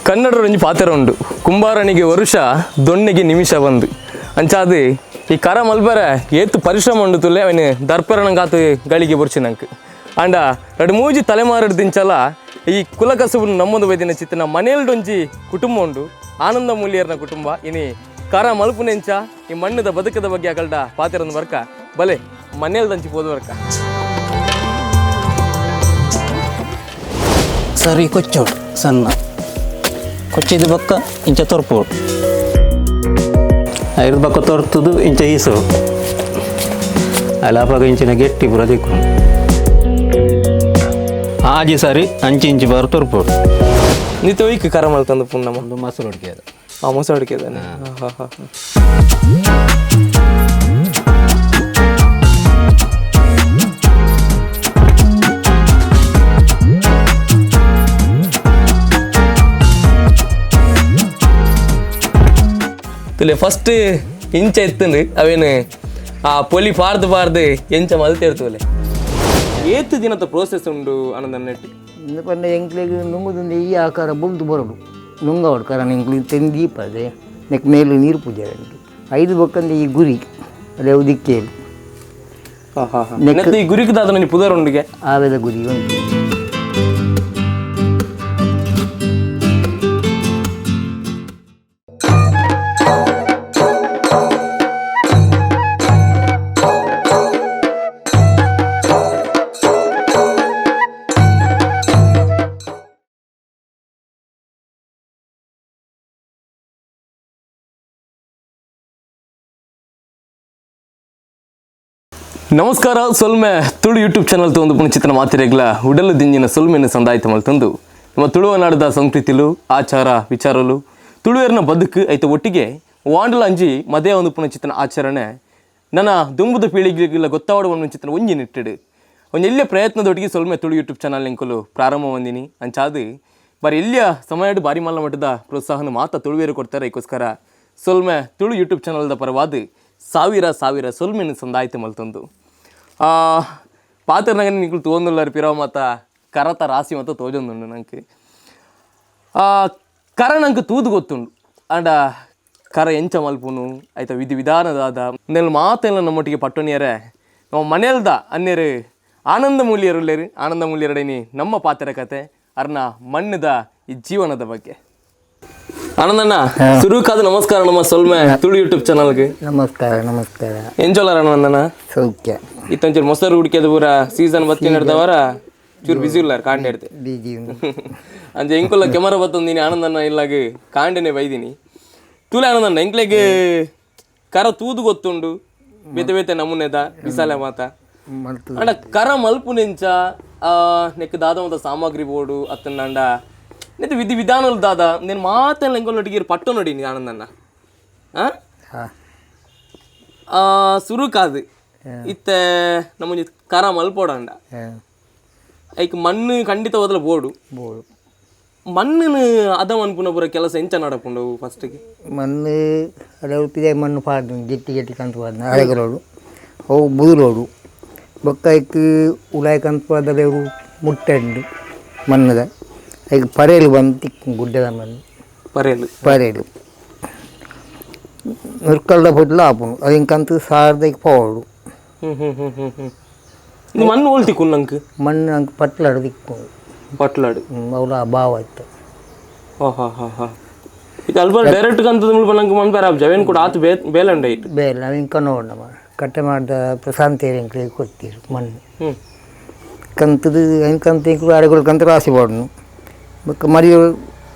ಕನ್ನಡರೊಂಜಿ ಪಾತ್ರ ಉಂಡು ಕುಂಬಾರನಿಗೆ ವರುಷ ದೊಣ್ಣೆಗೆ ನಿಮಿಷ ಬಂದು ಅಂಚಾದು ಈ ಕರ ಮಲ್ಬರ ಏತು ಪರಿಶ್ರಮ ಉಂಡು ತುಲೆ ಅವನು ದರ್ಪರಣಂಗಾತು ಗಳಿಗೆ ಬುರ್ಚಿ ನಂಕ್ ಅಂಡ ರಡು ಮೂಜಿ ತಲೆಮಾರು ದಿಂಚಲ ಈ ಕುಲಕಸುಬು ನಮ್ಮದು ಬೈದಿನ ಚಿತ್ತನ ಮನೆಯಲ್ಡೊಂಜಿ ಕುಟುಂಬ ಉಂಡು ಆನಂದ ಮೂಲಿಯರ್ನ ಕುಟುಂಬ ಇನಿ ಕರ ಮಲ್ಪುನೆಂಚ ಈ ಮಣ್ಣದ ಬದುಕದ ಬಗ್ಗೆ ಅಗಲ್ಡ ಪಾತಿರಂದು ವರ್ಕ ಬಲೆ ಮನೆಯಲ್ದಂಚಿ ಪೋದು ವರ್ಕ ಸರಿ ಕೊಚ್ಚೋಡು ಸಣ್ಣ ಕೊಚ್ಚಿದ ಬಕ್ಕ ಇಂಚ ತೊರ್ಪೋಡು ಐದು ಬಕ್ಕ ತೊರ್ತದು ಇಂಚ ಈಸೋಡು ಅಲಾಪಾಗ ಇಂಚಿನ ಗೆಟ್ಟಿ ಪೂರ ದಿಕ್ಕು ಆಜಿ ಸರಿ ಅಂಚಿ ಇಂಚಿ ಬಾರು ತೊರ್ಪೋಡು ನಿತ್ಯ ಒಯ್ಕ್ ಕರ ಮಲ್ತಂದು ಪುಣ್ಣಮ್ಮ ಒಂದು ಮೊಸರು ಅಡಿಗೆ ಅದು ಆ ಮೊಸರು ಅಡಿಕೆ ಇದ್ದಾನೆ ಹಾ ಹಾ ತುಲೆ ಫಸ್ಟ್ ಇಂಚ ಎತ್ತಂದು ಅವೇನು ಆ ಪೊಲಿ ಪಾರ್ದು ಪಾರ್ದು ಎಂಚ ಮಲ್ತೇರ್ತುಲೆ ಏತು ದಿನದ ಪ್ರೋಸೆಸ್ ಉಂಡು ಅನ್ನೋದನ್ನ ನೆಟ್ಟು ಇಂದು ಪಂಡ ಎಂಕ್ಲೆಗ್ ನುಂಗುದುಂದು ಈ ಆಕಾರ ಬುಲ್ದು ಬರೋಡು ನುಂಗವಡು ಕಾರಣ ಎಂಕ್ಲೆಗ್ ತೆಂದೀಪ ಅದೇ ನೆಕ್ ಮೇಲೆ ನೀರು ಪೂಜೆ ಉಂಟು ಐದು ಬೊಕ್ಕಂದು ಈ ಗುರಿ ಅದೇ ದಿಕ್ಕೇಲು ನೆತ್ತು ಈ ಗುರಿಕ್ ದಾದ ಪುದರ್ ಉಂಡಿಗೆ ಆವೆದ ಗುರಿ ಉಂಟು. ನಮಸ್ಕಾರ ಸೊಲ್ಮೆ ತುಳು ಯೂಟ್ಯೂಬ್ ಚಾನಲ್ ತಂದು ಪುಣಚಿತನ ಮಾತಿರೆಗ್ಲ ಉಡಲು ದಿಂಜಿನ ಸೊಲ್ಮೆಯನ್ನು ಸಂದಾಯಿತ ಮಲ್ತಂದು ನಮ್ಮ ತುಳುವ ನಾಡದ ಸಂಸ್ಕೃತಿಲು ಆಚಾರ ವಿಚಾರಲು ತುಳುವೆರ್ನ ಬದುಕು ಐತ ಒಟ್ಟಿಗೆ ವಾಂಡಲ ಅಂಜಿ ಮದೇ ಒಂದು ಪುಣಚಿತನ ಆಚರಣೆ ನನ್ನ ದುಂಬುದ ಪೀಳಿಗೆಗೆಲ್ಲ ಗೊತ್ತಾವಡ ಒಂದು ಚಿತ್ರನ ಒಂಜಿ ನಿಟ್ಟಿಡು ಒಂದು ಎಲ್ಲಿಯ ಪ್ರಯತ್ನದೊಟ್ಟಿಗೆ ಸೊಲ್ಮೆ ತುಳು ಯೂಟ್ಯೂಬ್ ಚಾನಲ್ ಲಿಂಕಲು ಪ್ರಾರಂಭ ಬಂದಿನಿ ಅಂಚಾದು ಬಾರಿ ಎಲ್ಲಿಯ ಸಮಯ ಬಾರಿ ಮಲ್ಲ ಮಟ್ಟದ ಪ್ರೋತ್ಸಾಹನ ಮಾತ ತುಳುವೇರು ಕೊಡ್ತಾರೆ. ಅದಕ್ಕೋಸ್ಕರ ಸೊಲ್ಮೆ ತುಳು ಯೂಟ್ಯೂಬ್ ಚಾನಲ್ದ ಪರವಾದ ಸಾವಿರ ಸಾವಿರ ಸೊಲ್ಮೆನು ಸಂದಾಯಿತು ಮಲ್ತಂದು ಪಾತ್ರನಾಗ ನಿಂಕುಲು ತೋಂದುಲ್ಲಾರು ಪಿರವ ಮಾತ ಕರತ ರಾಸಿ ಮಾತ ತೋಜೊಂದುಂಡು ನಂಗೆ. ಕರ ನಂಗೆ ತೂದು ಗೊತ್ತುಂಡು ಅಂಡ ಕರ ಎಂಚ ಮಲ್ಪುನು ಆಯ್ತ ವಿಧಿ ವಿಧಾನದಾದ ನೆಲ್ ಮಾತೆಲ್ಲ ನಮ್ಮೊಟ್ಟಿಗೆ ಪಟ್ಟೊನಿಯರೆ ನಮ್ಮ ಮನೆಯಲ್ದ ಅನ್ನೇರು ಆನಂದ ಮೂಲ್ಯರುಲ್ಲೇರು ಆನಂದ ಮೂಲ್ಯರಡನಿ ನಮ್ಮ ಪಾತ್ರ ಕತೆ ಅರ್ನ ಮಣ್ಣದ ಈ ಜೀವನದ ಬಗ್ಗೆ. ಆನಂದಣ್ಣ ಸುರುಕಾದ ನಮಸ್ಕಾರ ನಮ್ಮ ಸೊಲ್ಮೆ ತುಳು ಯೂಟ್ಯೂಬ್ ಚಾನಲ್ಗೆ. ನಮಸ್ಕಾರ ನಮಸ್ಕಾರ. ಎಂಜೋಲಾರ ಆನಂದಣ್ಣ? ಸೌಖ್ಯ. ಇತ್ತೊಂಚೂರು ಮೊಸರು ಹುಡುಕಿದ ಪೂರ ಸೀಸನ್ ಬತ್ತಿ ನಡೆದವರ ಚೂರು ಬಿಸಿ ಇಲ್ಲ ಕಾಂಡೆ ಇಡ್ತೆ ಬೀಜಿ ಉಂಡು. ಅಂಚೆ ಎಂಕುಲ್ಲ ಕೆಮರ ಬತ್ತೊಂದಿನಿ ಆನಂದಣ್ಣ ಇಲ್ಲಾಗ ಕಾಂಡೆನೆ ಬೈದಿನಿ ತೂಲೆ ಆನಂದಣ್ಣ ಎಂಕ್ಲೆಗ್ ಕರ ತೂದು ಗೊತ್ತುಂಡು ಬೇತೆ ಬೇತೆ ನಮೂನೆದ ವಿಸಾಲೆ ಮಾತ ಮಲ್ತು. ಅಂಡ ಕರ ಮಲ್ಪುನೆಂಚ ನೆಕ್ ದಾದ ಮಾತ ಸಾಮಗ್ರಿ ಬೋಡು ಅತ್ತಂಡ ನೆತ್ತ ವಿಧಿ ವಿಧಾನలు ದಾದ నేను ಮಾತೆಲ್ಲ ಎಂಕೊಲ್ಲೊಟ್ಟಿಗೆ ಪಟ್ಟು ನೋಡಿ ಆನಂದಣ್ಣ. ಆ ಹಾ. ಆ, ಸುರುಕಾದು ಇತ್ತೆ ನಮ್ಮೊಂಜಿ ಕರ ಮಲ್ಪೋಡಂಡ ಹಾ. ಐಕ್ ಮಣ್ಣು ಖಂಡಿತ ಬದಲ ಬೋಡು. ಬೋಡು. ಮಣ್ಣಿನ ಅದ ಮನ್ಪುನ ಪೂರ ಕೆಲಸ ಎಂಚ ನಡಪುಂಡು ಫಸ್ಟ್ಗೆ? ಮಣ್ಣು ಅದೇ ಪಿದೆ ಮಣ್ಣು ಪಾಡ್ದು ಗೆಟ್ಟಿ ಗೆಟ್ಟಿ ಕಂತು ಪಾಡ್ದು ಅರೆಗರೋಡು ಅವು ಬುದುರೋಡು ಬೊಕ್ಕ ಐಕ್ ಉಲಾಯ್ ಕಂತು ಪಾದಲೆ ಮುಟ್ಟೆ ಉಂಡು ಮಣ್ಣದ ಐಕ್ ಪರೇಲು ಬಂದು ತಿಕ್ಕು ಗುಡ್ಡದ ಮಣ್ಣು. ಪರೇಲು. ಪರೇಲು ನುರ್ಕಲ್ದ ಪೊಡ್ಲ ಆಪುಂಡು ಅದಿನ್ ಕಂತು ಸಾರ್ದೈಕ್ ಪೋವಡು. ಹ್ಮ್ ಹ್ಮ್ ಹ್ಮ್ ಹ್ಮ್ ಹ್ಮ್ ಇದು ಮಣ್ಣು ಓಲ್ ತಿಕ್ಕು ನಂಕ್? ಮಣ್ಣು ಅಂಕ್ ಪಟ್ಲಾಡು ತಿಕ್ಕು. ಪಟ್ಲಾಡು. ಅವಳ ಭಾವ ಇತ್ತು. ಹಾ ಹಾ ಹಾ ಹಾ ಇದು ಅಲ್ಪ ಡೈರೆಕ್ಟ್ ಕಂತದ ಮುಲ್ಪ ನಂಗೆ ಮಣ್ಣು ಬೇರೆ ಜವೇನ್ ಕೂಡ ಆತು ಬೇ ಬೇಲಂಡ ಇಟ್ಟು. ಬೇರೆ ಅವಿನ ಕನ್ನೋಡ ಕಟ್ಟೆ ಮಾಡ್ದ ಪ್ರಶಾಂತಿ ಎಂಕ್ಲಿಗೆ ಕೊಡ್ತೀರು ಮಣ್ಣು. ಕಂತದ ಐನ್ ಕಂತ ಎಂಕ್ಲು ಅರೆಗಳು ಕಂತ ರಾಸಿ ಪಾಡುನು ಬೊಕ್ಕ ಮರಿಯೋಳು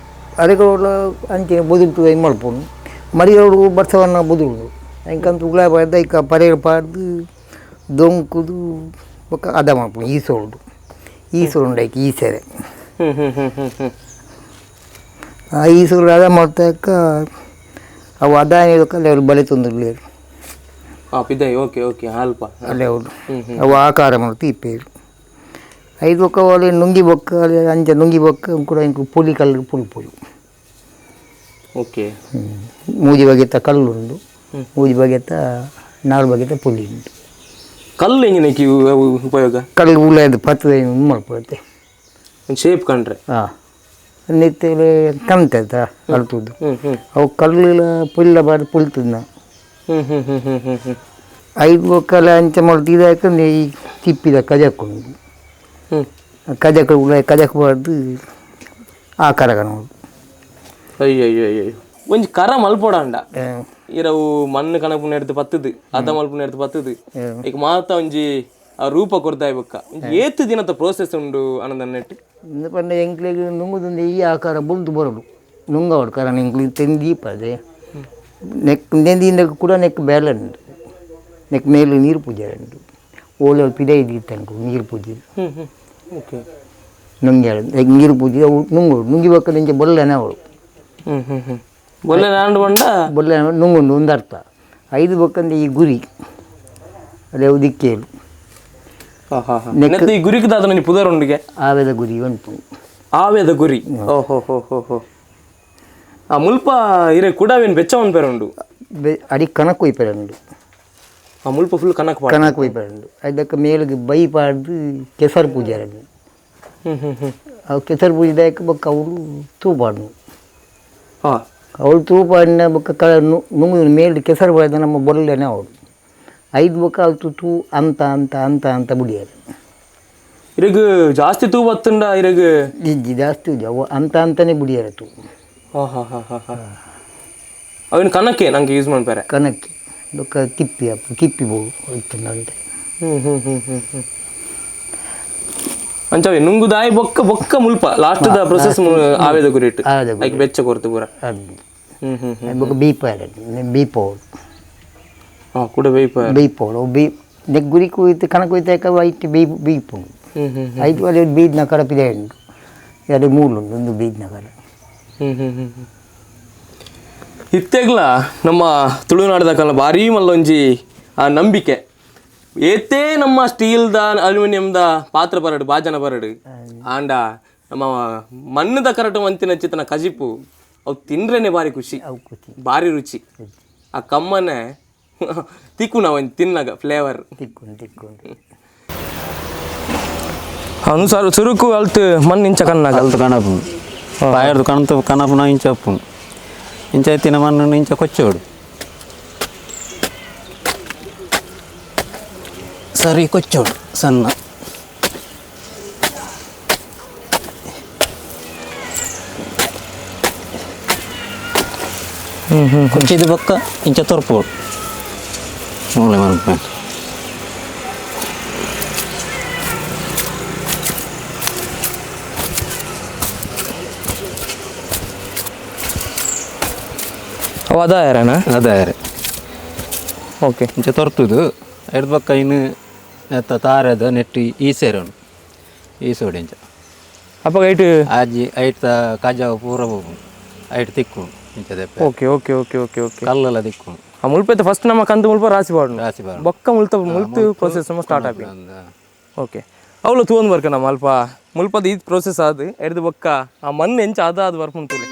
ಅರೆಗಳು ಅಂಚಿನ ಬುದುಲ್ತು ಐನ್ ಮಲ್ಪುನು ಮರಿಯೋಳು ಬರ್ಸವನ್ನ ಬುದುಲು ಐನ್ ಕಂತ ಉಗುಳ ಪಾಡ್ದು ಐಕ ಪರೇಳು ಪಾಡ್ದು ದೊಂಕುದು ಬೊಕ್ಕ ಅದ ಮಲ್ಪುನು ಈಸೋಡು ಈಸೋಡು ಉಂಡು ಐಕ್ ಈಸೆರೆ. ಹ್ಮ್ ಹ್ಮ್ ಹ್ಮ್ ಹ್ಮ್ ಹ್ಮ್ ಆ ಈಸೋಡು ಅದ ಮಾಡ್ತಾಕ ಅವು ಅದಾಯ ಅಲ್ಲಿ ಬಲೆ ತೊಂದುಲ್ಲೇರು. ಹಾ ಪಿದಾಯಿ ಓಕೆ ಓಕೆ ಅಲ್ಪ. ಅಲ್ಲೇ ಹೌದು ಅವು ಆಕಾರ ಮಾಡ್ತು ಈ ಪೇರು ಐದು ಬೊಕ್ಕ ಒಲೆ ನುಂಗಿ ಬೊಕ್ಕ ಅಲ್ಲಿ ಅಂಚ ನುಂಗಿ ಬೊಕ್ಕ ಕೂಡ ಇಂಕು ಪುಲಿ ಕಲ್ಲು ಪುಲಿ ಪುಲಿ. ಓಕೆ. ಮೂಜಿ ಬಗೆತ ಕಲ್ಲುಂಡು ಮೂಜಿ ಬಗೆತ ನಾಲ್ ಬಗೆತ ಪುಲಿ ಉಂಟು. ಕಲ್ಲು ಹೆಂಗೆ ಉಪಯೋಗ? ಕಲ್ಲು ಉಳ್ಳದು ಪತ್ತು ಮಲ್ಪಡುತ್ತೆ. ಒಂದು ಶೇಪ್ ಕಂಡ್ರೆ. ಹಾಂ ನೆತ್ತಲೆ ಕಂತ ಅಳ್ತದ್ದು ಅವು ಕಲ್ಲು ಪುಲ್ಲ ಬಾರ್ದು ಪುಲ್ತದ. ಐದು ಒಕ್ಕಲ ಅಂಚೆ ಮಾಡ್ದು ಇದಾಕಂದ್ರೆ ಈ ತಿಪ್ಪಿದ ಕಜಕ್ಕೊಂಡು ಕಜಕ ಉಳ ಕಜಕ್ ಬಾರ್ದು ಆ ಕರಗ ನೋಡು. ಅಯ್ಯೋ ಅಯ್ಯೋ ಅಯ್ಯೋ, ಒಂಜಿ ಕರ ಮಲ್ಪೋಡಂಡ ಇರವು ಮಣ್ಣು ಕಣಪುನ ಎಡ್ದು ಪತ್ತದು, ಅದ ಮಲ್ಪುನ ಎಡ್ದು ಪತ್ತದು, ಈಗ ಮಾತ ಒಂಜಿ ಆ ರೂಪ ಕೊರ್ದಾಯ್ ಬೊಕ್ಕ ಏತ್ ದಿನದ ಪ್ರೋಸೆಸ್ ಉಂಡು ಅನಂದ ನೆಟ್. ಇಂದು ಪಂಡ ಎಂಕ್ಲೆಗ್ ನುಂಗುದುಂದು ಈ ಆಕಾರ ಬುಲ್ದು ಬರೋಡು ನುಂಗವಡು ಕಾರಣ ಎಂಕ್ಲೆಗ್ ತೆಂದೀಪದೆ ನೆಕ್ ನೆಂದಿಂದ ಕೂಡ ನೆಕ್ ಬೇಲೆ ಉಂಡು, ನೆಕ್ ಮೇಲೆ ನೀರು ಪೂಜೆ ಉಂಡು, ಓಲೆ ಪಿದೆ ಇದ್ದಿತ್ತು ನೀರು ಪೂಜೆ. ಓಕೆ, ನುಂಗಿ ನೀರು ಪೂಜೆ ಅವು ನುಂಗೋಡು ನುಂಗಿ ಬೊಕ್ಕ ಇಂಚ ಬೊಲ್ಲೆನೆ ಅವಳು ಬೊಲ್ಲೆ ನಾಂಡು ಬಂಡ ಬೊಲ್ಲೆ ನುಂಗುಂಡು ಒಂದು ಅರ್ಥ. ಐದು ಬೊಕ್ಕಂದು ಈ ಗುರಿ ಅದೇ ದಿಕ್ಕೇಲು ನೆತ್ತ ಈ ಗುರಿಕ್ ದಾದ ನನಗೆ ಪುದರ್ ಉಂಡಿಗೆ ಆವೆದ ಗುರಿ ಉಂಟು. ಆವೆದ ಗುರಿ, ಓಹೋ ಹೋ ಹೋ ಹೋ. ಆ ಮುಲ್ಪ ಇರೆ ಕುಡಾವೇನು ಬೆಚ್ಚ ಪೇರ ಉಂಡು, ಅಡಿ ಕಣಕ್ ಕೊಯ್ಪೆರೆ ಉಂಡು. ಆ ಮುಲ್ಪ ಫುಲ್ ಕಣಕ್ ಕಣಕ್ ಕೊಯ್ಪೆರೆ ಉಂಡು. ಅದಕ್ಕೆ ಮೇಲಿಗೆ ಬೈ ಪಾಡ್ದು ಕೆಸರು ಪೂಜೆ ಉಂಡು. ಅವು ಕೆಸರು ಪೂಜೆದಾಯಕ ಬೊಕ್ಕ ಅವಳು ತೂಪಾಡ್ನು. ಅವಳು ತೂಪಾಡಿನ ಬೊಕ್ಕ ಕ ನುಂಗು ಮೇಲೆ ಕೆಸರು ಪಾಡ್ದ ನಮ್ಮ ಬೊಲ್ಲೆನೆ ಅವಳು ಐದು ಬೊಕ್ಕ ಅವಳು ತೂ ಅಂತ ಅಂತ ಅಂತ ಅಂತ ಬುಡಿಯಾರು. ಇರಗ್ ಜಾಸ್ತಿ ತೂ ಬತ್ತುಂಡ ಇರಗ್ ಇಜ್ಜಿ ಜಾಸ್ತಿ ಅವು ಅಂತ ಅಂತಾನೆ ಬುಡಿಯಾರ ತೂ. ಹಾಂ ಹಾಂ ಹಾಂ ಹಾಂ ಹಾಂ. ಅವಿನ ಕಣಕ್ಕೆ ನಂಗೆ ಯೂಸ್ ಮಾಡ್ತಾರೆ ಕಣಕ್ಕೆ ಬೊಕ್ಕ ತಿಪ್ಪಿ ಅಪ್ಪ ತಿಪ್ಪಿ ಬೋವು ಇತ್ತಂತ. ಹ್ಞೂ ಹ್ಞೂ ಹ್ಞೂ ಹ್ಞೂ ಹ್ಞೂ. ಅಂಚವೆ ನುಂಗುದಾಯಿ ಬೊಕ್ಕ ಬೊಕ್ಕ ಮುಲ್ಪ last the process ಆವೇದ ಗುರಿಟ್ ಐಕ್ ಬೆಚ್ಚ ಕೊರ್ತು ಪೂರ. ಹ್ಞೂ ಹ್ಞೂ. ಬೊಕ್ಕ ಬೀಪ ಬೀಪ ಹಾಂ ಕೂಡ ಬೀಪ ಬೀಪೋಳು ಬೀ ನೆಕ್ ಗುರಿ ಕುಯ್ತು ಕಣಕ್ ಕುಯ್ತಾಕ ಐಟ್ ಬೀಪ್ ಬೀಪು ಐದು ಅಲ್ಲಿ ಬೀದ್ನ ಕರ ಪಿದೆ ಉಂಟು, ಎರಡು ಮೂರು ಉಂಟು ಒಂದು ಬೀದ್ನ ಕರ. ಹ್ಞೂ ಹ್ಞೂ ಹ್ಞೂ. ಇತ್ತೆಗ್ಲ ನಮ್ಮ ತುಳುನಾಡದ ಕಾಲ ಭಾರೀ ಮಲ್ಲೊಂಜಿ ಆ ನಂಬಿಕೆ ಏತೇ ನಮ್ಮ ಸ್ಟೀಲ್ದ ಅಲ್ಯೂಮಿನಿಯಂದ ಪಾತ್ರ ಬರಡು ಬಾಜನ ಬರಡು ಆಂಡ ನಮ್ಮ ಮಣ್ಣದ ಕರಟು ಮಂತಿನ ಚಿತ್ತನ ಕಜಿಪು ಅವು ತಿಂದ್ರೇನೆ ಭಾರಿ ಖುಷಿ, ಭಾರಿ ರುಚಿ. ಆ ಕಮ್ಮನೆ ತಿಕ್ಕು ನಾವು ತಿನ್ನಾಗ ಫ್ಲೇವರ್ ತಿಕ್ಕೊಂಡು ತಿಕ್ಕೊಂಡು ಅವನು ಸರ್ ಸುರುಕು ಅಲ್ತು ಮಣ್ಣು ಇಂಚ ಕಣ್ಣಾಗ ಅಲ್ತು ಕಣಪು ಪಾಯರ್ದು ಕಣತು ಕಣಪುನ ಇಂಚ ಅಪ್ಪು ಇಂಚ ಎತ್ತಿನ ಮಣ್ಣು ಇಂಚ ಕೊಚ್ಚೋಡು ಸರಿ ಕೊಚ್ಚೋಡು ಸಣ್ಣ. ಕೊಚ್ಚಿದ ಬೊಕ್ಕ ಇಂಚ ತೊರ್ಪೋಡು ಮೂಲೆ ಮನ್ಪು. ಅವ ಅದಾಯರನ ಅದಾಯರೆ. ಓಕೆ, ಇಂಚ ತೊರ್ತುದು ಎಡ್ದು ಬೊಕ್ಕ ಇನ್ನು ನೆತ್ತ ತಾರದ ನೆಟ್ಟು ಈಸೇರೋನು ಈಸೋಡು ಇಂಚ ಅಪ್ಪ ಐಟ್ ಆಜಿ ಐಟ್ ಕಾಜಾವು ಪೂರ ಹೋಗು ಐಟ್ ತಿಕ್ಕು ಇಂಚ ದೆಪ್ಪೆ. Okay okay okay okay okay. ಕಲ್ಲೆಲ್ಲ ತಿಕ್ಕು. ಆ ಮುಲ್ಪೈತೆ ಫಸ್ಟ್ ನಮ್ಮ ಕಂದು ಮುಲ್ಪ ರಾಸಿ ಪಾಡು ರಾಸಿ ಪಾಡು ಬೊಕ್ಕ ಮುಲ್ತ ಮುಲ್ತು ಪ್ರೋಸೆಸ್ ನಮ್ಮ ಸ್ಟಾರ್ಟ್ ಆಪಿ. ಓಕೆ, ಅವಳು ತೂವೊಂದು ಬರ್ಕ ನಮ್ಮ ಅಲ್ಪ ಮುಲ್ಪದ ಈ ಪ್ರೋಸೆಸ್ ಆದು ಎಡ್ದು ಬೊಕ್ಕ ಆ ಮಣ್ಣು ಎಂಚ ಅದ ಅದು ಬರ್ಪುಂತುಲೆ.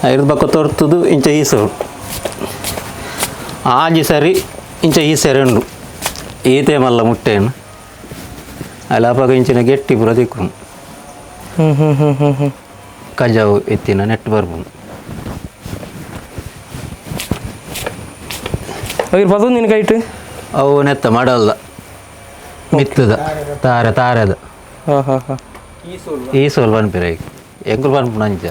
ಐದು ಬೊಕ್ಕ ತೊರ್ತುದು ಇಂಚ ಈಸೋಡು ಆಜಿ ಸರಿ ಇಂಚ ಈಸೆರೆ ಉಂಡು ಈತೆ ಮಲ್ಲ ಮುಟ್ಟೆನು ಅಲ್ಲ ಅಪಗ ಇಂಚಿನ ಗೆಟ್ಟಿ ಪೂರ ತಿಕ್ಕು ಹ್ಞೂ ಹ್ಞೂ ಹ್ಞೂ ಹ್ಞೂ ಹ್ಞೂ. ಕಜಾವು ಎತ್ತಿನ ನೆಟ್ ಬರ್ಬೋದು. ಅವಿರ್ ಪದೊಂದು ನಿನ್ನ ಕೈಟ್ ಅವು ನೆತ್ತ ಮಾಡಲ್ಲ ಮಿತ್ತದ ತಾರೆ ತಾರೆದ ಹಾಂ ಹಾಂ ಹಾಂ. ಈ ಸೋಲ್ ಪನ್ಪಿರ ಈಗ ಎಂಕುಲು ಪನ್ಪುನ ಅಂಚ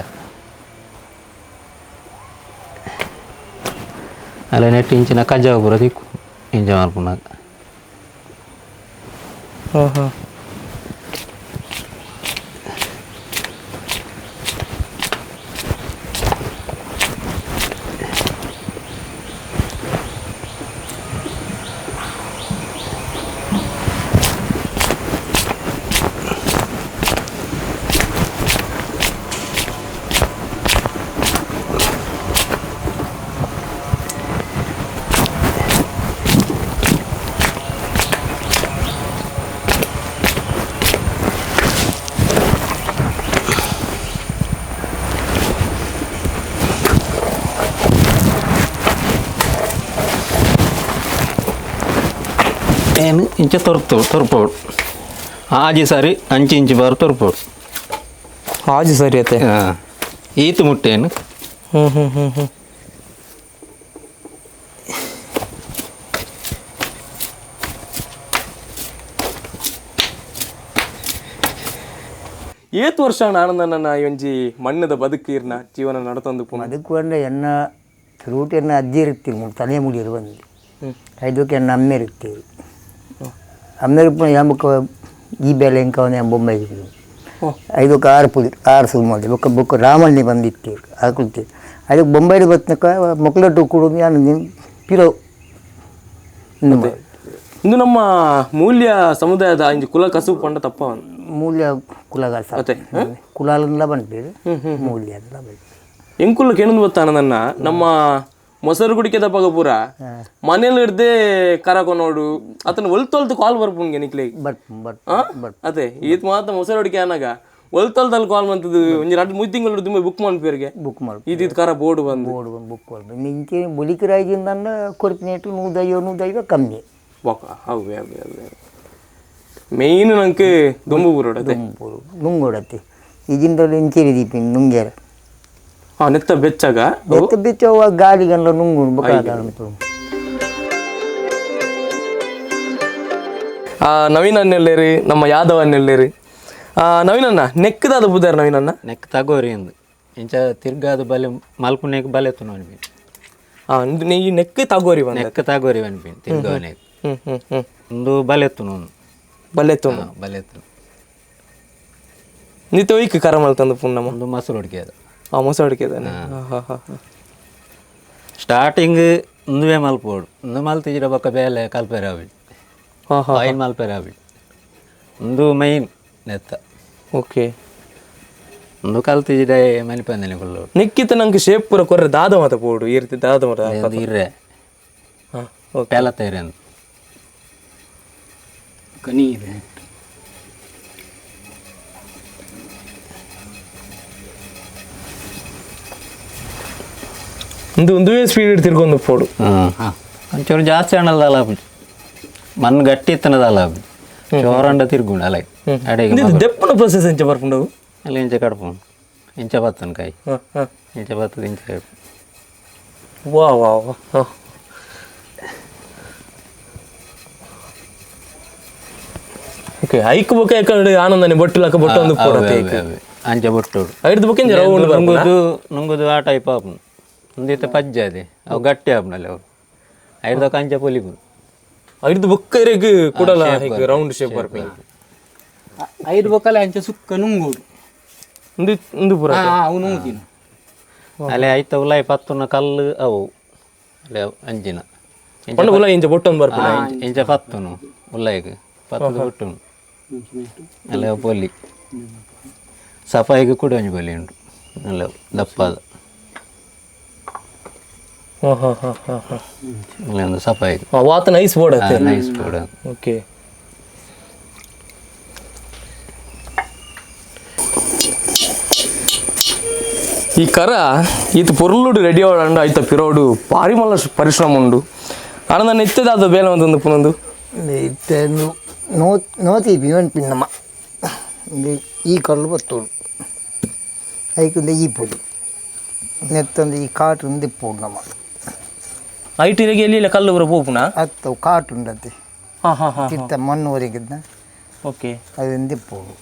ಅಲ್ಲ ನೆಟ್ ಇಂಚಿನ ಕಜಾವು ಪೂರ ತಿಕ್ಕು ಇಂಚ ಮಲ್ಪುನಾಗ. ಹಾಂ ಹಾಂ. ಏನು ಇಂಚ ತೊರ್ತು ತೊರ್ಪೋಡು ಆಜಿ ಸಾರಿ ಅಂಚಿ ಇಂಚಿ ಬಾರು ತೊರ್ಪೋಡು. ಆಜಿ ಸರಿ ಅತ್ತೆ. ಹಾಂ, ಈತು ಮುಟ್ಟೇನು. ಹ್ಞೂ ಹ್ಞೂ ಹ್ಞೂ ಹ್ಞೂ. ಏತ್ ವರ್ಷ ಆನಂದನ ಒಂಜಿ ಮಣ್ಣದ ಬದುಕೀರ್ನ ಜೀವನ ನಡತೊಂದು ಪುನಃ? ಅದಕ್ಕೆ ಬಂದ ಎನ್ನ ರೂಟ್ ಎನ್ನ ಅಜ್ಜಿ ಇರ್ತೀವಿ ಮೂರು ತಲೆ ಮುಡಿಯರು ಬಂದು ಐದಕ್ಕೆ ಎನ್ನ ಅಮ್ಮ ಇರ್ತೀವಿ. ಅಮ್ಮ ಇರ್ಪ ಯಾಮಕ್ಕ ಈ ಬೆಲೆ ಎಂಕವನೆ ಬೊಂಬೈಗೆ ಐದಕ್ಕೆ ಆರು ಪುಲಿ ಆರು ಸುರು ಮಾಡಿ ಬೊಕ್ಕ ಬೊಕ್ಕ ರಾಮಣ್ಣಿ ಬಂದಿತ್ತೀವಿ ಹಾಕುತ್ತೀವಿ. ಅದಕ್ಕೆ ಬೊಂಬೈಲಿ ಬತ್ತನಕ ಮೊಕ್ಕಲಟ್ಟು ಕೂಡ ನಾನು ಪಿರೋ. ಇಂದು ನಮ್ಮ ಮೂಲ್ಯ ಸಮುದಾಯದ ಇಂಜಿ ಕುಲ ಕಸುಬು ಪಂಡ ತಪ್ಪ. ಮೂಲ್ಯ ಕುಲಗಾಸ. ಅತ್ತೆ. ಕುಲಾಲನ್ಲ ಬಂದಿರಿ, ಮೂಲ್ಯ ಎಲ್ಲ ಬಂದಿರಿ. ಎಂಕುಲ್ಲ ಕೆಣಂದು ಬತ್ತಾನ ನನ್ನ ನಮ್ಮ ಮೊಸರು ಕುಡಿಕೆದ ಪಗ ಪೂರ ಮನೇಲಿ ಹಿಡ್ದೆ ಕರಕೊನೋಡು ಆತನ ಒಲ್ತೊಲ್ತು ಕಾಲ್ ಬರ್ಪುಂಗೆ ನಿಕ್ಲೆ. But but but ಅದೇ ಈತ್ ಮಾತ್ರ ಮೊಸರು ಅಡಿಕೆ ಅನ್ನಾಗ ಒಲ್ತೊಲ್ತಲ್ಲಿ ಕಾಲ್ ಮಂತದ್ದು ಒಂಜಿ ರಡ್ಡ್ ಮೂರು ತಿಂಗಳು ತುಂಬ ಬುಕ್ ಮಾಡ್ಪೇರಿಗೆ. ಬುಕ್ ಮಾಡಿ. ಈತ್ ಕರ ಬೋರ್ಡ್ ಬಂದು. ಬೋರ್ಡ್ ಬಂದು ಬುಕ್ ಮಾಡಿ ನಿಂಚೆ ಬುಲಿಕರಾಯಿಜಿಂದ ಕೊರ್ಪಿನೇಟು ನೂದೈವ ನೂದೈವ ಕಮ್ಮಿ. ಬೊಕ ಅವೇ ಅವೇ ಅವೇ ಮೇಯ್ನ್ ನಂಗೆ ದೊಂಬು ಬುರೋಡು ಅದೇ. ನುಂಗೋಡತ್ತೆ ಈಗಿಂದ ಇಂಚೇರಿ ದೀಪಿ ನುಂಗೇರ. ಹಾಂ, ನೆತ್ತ ಬೆಚ್ಚಗ. ಬೆತ್ತ ಬೆಚ್ಚವ ಗಾಳಿಗಲ್ಲ ನುಂಗು ಬೇಕಾದ. ನವೀನ್ ಅನ್ನೆಲ್ಲೇರಿ, ನಮ್ಮ ಯಾದವ್ ಅನ್ನೆಲ್ಲೇರಿ. ನವೀನಣ್ಣ, ನೆಕ್ಕದಾದ ಬುದಾರ ನವೀನಣ್ಣ? ನೆಕ್ ತಗೋರಿ ಎಂದು ಇಂಚ ತಿರ್ಗಾದ ಬಲೆ ಮಲ್ಪುನೇಕ್ ಬಲೆ ತುನು ಅನ್ಪಿನ್. ಹಾಂ, ಈ ನೆಕ್ ತಗೋರಿ ಬಂದ. ನೆಕ್ ತಗೋರಿ ಅನ್ಪಿನ್ ತಿರ್ಗಾವನೆಕ್. ಹ್ಞೂ ಹ್ಞೂ ಹ್ಞೂ. ಒಂದು ಬಲೆ ತುನು. ಬಲೆ ತುನು. ಬಲೆ ತುನು. ನಿತ್ಯ ಒಯ್ಕ್ ಕರ ಮಲ್ತಂದು ಪುಣ್ಣಮ್ಮ? ಒಂದು ಮೊಸರು ಅಡಿಕೆ ಅದು. ಹಾಂ, ಮೊಸರು ಅಡಿಕೆ ತಾನೆ. ಹಾಂ ಹಾಂ ಹಾಂ. ಸ್ಟಾರ್ಟಿಂಗ್ ಒಂದುವೇ ಮಲ್ಪೋಡು, ಒಂದು ಮಲ್ತಿಜಿರ ಬೊಕ್ಕ ಬೇಲೆ ಕಲ್ಪೆರ ಅವಿ. ಹಾಂ ಹಾಂ. ಆಯಿಲ್ ಮಲ್ಪೆರ ಅವಿ ಒಂದು ಮೈನ್ ನೆತ್ತ. ಓಕೆ. ಒಂದು ಕಲ್ತಿಜಿಡೆ ಮನಿಪಂದನೆ ಕುಲ್ಲೋಡು. ನೆಕ್ಕಿತ ನಂಗೆ ಶೇಪ್ ಪೂರ ಕೊರ್ರೆ ದಾದ ಮಾತ ಪೋಡು ಈ ರೀತಿ ದಾದ ಮಾತ. ಒಂದು ಇರ್ರೆ. ಹಾಂ, ಓಕೆ. ಪೇಲ ತೇರೆ ಅಂತ. ಕನಿ ಇದೆ. ಒಂದು ಒಂದುವೇ ಸ್ಪೀಡ್ ತಿರ್ಗೊಂದು ಪೋಡು. ಹಾಂ, ಒಂಚೂರು ಜಾಸ್ತಿ ಅಣ್ಣಲ್ದಲ್ಲ, ಮಣ್ಣು ಗಟ್ಟಿ ಇತ್ತನದಲ್ಲ, ಚೋರಂಡ ತಿರ್ಗುಂಡು ಅಲ್ಲ ಅಡೆಗೆ. ಇದು ದೆಪ್ಪನ ಪ್ರೊಸೆಸ್ ಎಂಚ ಬರ್ಪುಂಡವು? ಅಲ್ಲಿ ಇಂಚ ಕಡ್ಪು ಇಂಚ ಬತ್ತನ ಕಾಯಿ. ಹಾಂ ಹಾಂ. ಇಂಚ ಬತ್ತದ ಇಂಚ ಕಡ್ಪು. ವಾ ವಾ ವಾ. ಹಾಂ, ಓಕೆ. ಐಕ್ ಬೊಕ ಯಾಕಂದ್ರೆ ಆನಂದನೆ ಬೊಟ್ಟು ಲಕ್ಕ ಬೊಟ್ಟು ಒಂದು ಪೋಡತ್ತೆ. ಅಂಚ ಬೊಟ್ಟೋಡು. ಐದು ಬೊಕ್ಕ ಇಂಚ ರೌಂಡ್ ಬರ್ಪುನ. ನುಂಗುದು ನುಂಗುದು ಆ ಟೈಪ್ ಆಪುಂಡು. ಒಂದಿತ್ತ ಪಜ್ಜೆ ಅದೇ ಅವು ಗಟ್ಟಿ ಆಪುಂಡಲ್ಲ ಅವು ಐದಕ್ಕೆ ಅಂಚ ಪೊಲಿಪು. ಐದು ಬೊಕ್ಕ ಇರೆಗ್ ಕುಡಲ ರೌಂಡ್ ಶೇಪ್ ಬರ್ಪಿ. ಐದು ಬೊಕ್ಕಲೆ ಅಂಚೆ ಸುಕ್ಕ ನುಂಗೋಡು. ಒಂದು ಒಂದು ಪೂರ. ಹಾಂ, ಅವು ನುಂಗುದಿನ. ಅಲ್ಲಿ ಐತ ಉಲಾಯಿ ಪತ್ತುನ ಕಲ್ಲು ಅವು ಅಲ್ಲಿ ಅವು ಅಂಚಿನ ಇಂಚ. ಪಂಡ ಉಲ ಇಂಚ ಬೊಟ್ಟೊಂದು ಬರ್ಪುನ. ಇಂಚ ಪತ್ತುನು ಉಲ್ಲಾಯಿಗ್ ಪತ್ತದ ಬೊಟ್ಟುನು ಅಲ್ಲಿ ಅವು ಪೊಲಿ ಸಫಾಯಿಗೆ ಕೂಡ ಒಂಜಿ ಪೊಲಿ ಉಂಟು ಅಲ್ಲ ದಪ್ಪಾದ. ಹಾಂ ಹಾಂ ಹಾಂ ಹಾಂ ಹಾಂ. ಅಲ್ಲಿ ಒಂದು ಸಫಾಯಿಗೆ. ವಾತ ನೈಸ್ ಬೋರ್ಡ್ ಅತ್ತೆ. ನೈಸ್ ಕೂಡ. ಓಕೆ. ಈ ಕರ ಈತ ಪೊರ್ಲುಡು ರೆಡಿ ಆವಡ ಆಯ್ತ ಪಿರೋಡು ಭಾರಿ ಮಲ್ಲ ಪರಿಶ್ರಮ ಉಂಡು. ಆನಂದ ನಿತ್ಯದಾದ ಬೇಲೆ ಒಂದೊಂದು ಪುನೊಂದು. ಇತ್ತೆ ನೋ ನೋತಿ ಪಿನ್ನಮ್ಮ ಈ ಕಲ್ಲು ಬತ್ತೋಡು ಐಕುಂದ ಈ ಪೊಡಿ ನೆತ್ತಂದು ಈ ಕಾಟು ದಿಪ್ಪೋಡು ನಮ್ಮ. ಐಟಿರಿಗೆ ಎಲ್ಲಿ ಕಲ್ಲು ಪೂರ ಪೋಪುನ? ಅತ್ತವು ಕಾಟು ಉಂಡತ್ತೆ. ಹಾಂ ಹಾಂ ಹಾಂ. ತಿತ್ತ ಮಣ್ಣು ಒರಗಿದ್ನ. ಓಕೆ. ಅದನ್ನು ದಿಪ್ಪೋಡು.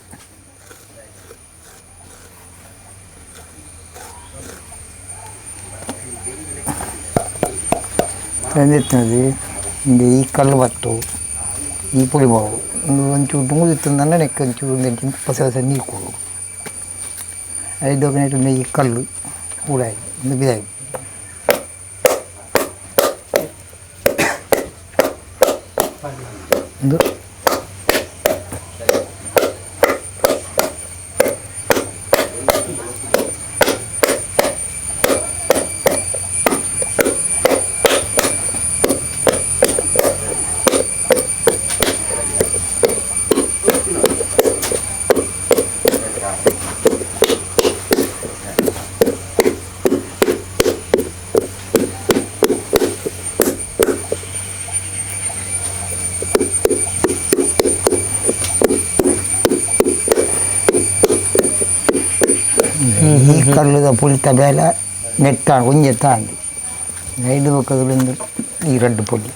ಎಂದಿತ್ತಂದು ಇಂದು ಈ ಕಲ್ಲು ಬತ್ತು ಈ ಪುಡಿ ಬಾವು ಒಂದು ಒಂಚೂರು ನುಂಗುದಿತ್ತಂದ್ರೆ ನೆಕ್ಕ ಒಂಚೂರು ಒಂದೆಂಟು ಹೊಸ ಹೊಸ ನೀರು ಕೊಡು ಐದು ಈ ಕಲ್ಲು ಊರಾಯಿ ಒಂದು ಬಿದಾಯಿ. ಒಂದು ಈ ಕಲ್ಲುದ ಪುಳಿತ ಬೇಲೆ ನೆಟ್ಟ ಒಂಜೆತ್ತಾಂಡು ಐದು ಬೊಕ್ಕದೊಂದು ಈ ರಡ್ಡು ಪೊಲಿ